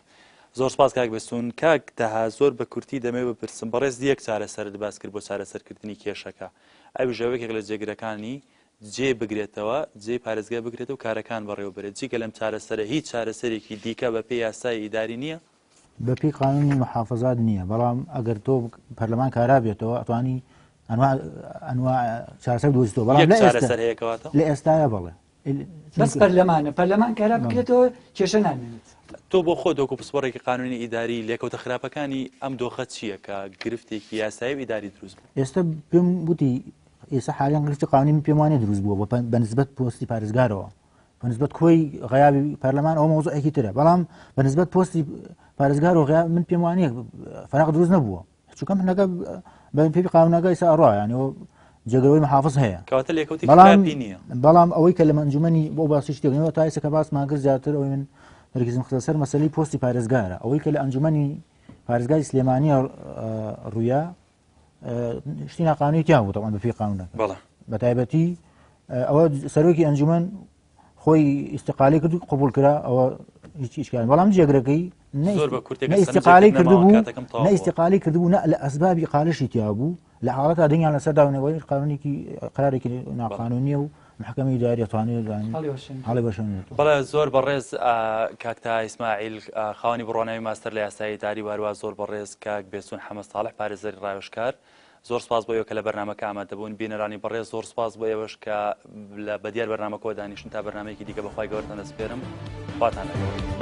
زۆر سپاس کاک بێستون. کاک تەها زۆر بە کورتی دەمەوێت بپرسم بەڕێز یەک چارەسەرت باس کرد بۆ چارەسەرکردنی کێشەکە ئەویش ئەوە یەکێک لە جێگرەکانی جێ بگرێتەوە جێی پارێزگای بگرێتەوە کارەکان بەڕێوە بەرێت جگە لەم چارەسەرە هیچ چارەسەرێکی دیکە بە پێی یاسای ئیداری نییە؟ بە پێی قانونی محافظات نییە بەڵام ئەگەر تۆ پەرلەمان کارا بێتەوە ئەتوانی ئەنوا ئەنوا چارەسەر دۆزیتەوە بەڵام لە ئێستا لە ئێستایا بەڵێ بەس پەرلەمانە پەرلەمان کارا بکرێتەوە کێشە نامێنێت. تۆ بۆ خۆت وەکو پسپۆڕێکی قانونی ئیداری لێکەوتە خراپەکانی ئەم دۆخە چییە کە گرفتێکی یاسایی و ئیداری دروست بوو؟ ئێستا پێم وتی ئێستا حالیان گرفتی قانونی من پێم وانیە دروست بووە بە نسبەت پۆستی پارێزگارەوە بە نسبەت کۆی غیابی پەرلەمان ئەوە مەوزوعێکی ترە بەڵام بە نسبەت پۆستی پارێزگار و غیاب من پێم وانیە فەرق دروست نەبووە چونکە منەکە بە پێی قانونەکە ئێستا ئەڕوا یانی ئەو جێگرەوەی محافظ هەیە کەواتە لێکەوتی خراپی نییە بەڵام ئەوەی کە لە مەنجومەنی بۆ باسی شتێک نییە تا ئێستا کە باسمان کرد زیاتر ئەوەی من تەرکیزم خستە سەر مەسەلەی پۆستی پارێزگارە ئەوەی کە لە ئەنجومەنی پارێزگای سلێمانی ڕوویا شتی ناقانونی تیا بوو تەبعەن بەپێی قانونەکە بە تایبەتی ئەوە سەرۆکی ئەنجومەن خۆی ئیستقالی کرد و قبول کرا ئەوە هیچ ئیشکال بەڵام جێگرەکەی نە ئیستقالی کردبوو نە ئیستقالی کردبوو نە لە ئەسبابی قالشی تیا بوو لە حاڵەتا دەنگیان لەسەر داونەوەی قانونێکی قرارێکی ناقانونیە و محکمەی ئیداری توانێت هەڵیوەشێنێت. بەڵێ زۆر بەڕێز کاک تەها ئیسماعیل خاوەنی بڕوانامەی ماستەر لە یاسای ئیداری و هەروەها زۆر بەڕێز کاک بێستون حەمە ساڵح پارێزەری ڕاوێژکار زۆر سپاس بۆ ئێوە کە لە بەرنامەکە ئامادە بوون بینەرانی بەڕێز زۆر سپاس بۆ ئێوەش کە لە بەدیار بەرنامەکەوە دانیشتن تا بەرنامەیەکی دیکە بەخوای گەورەتان دەسپێرم خواتان لەگەڵ.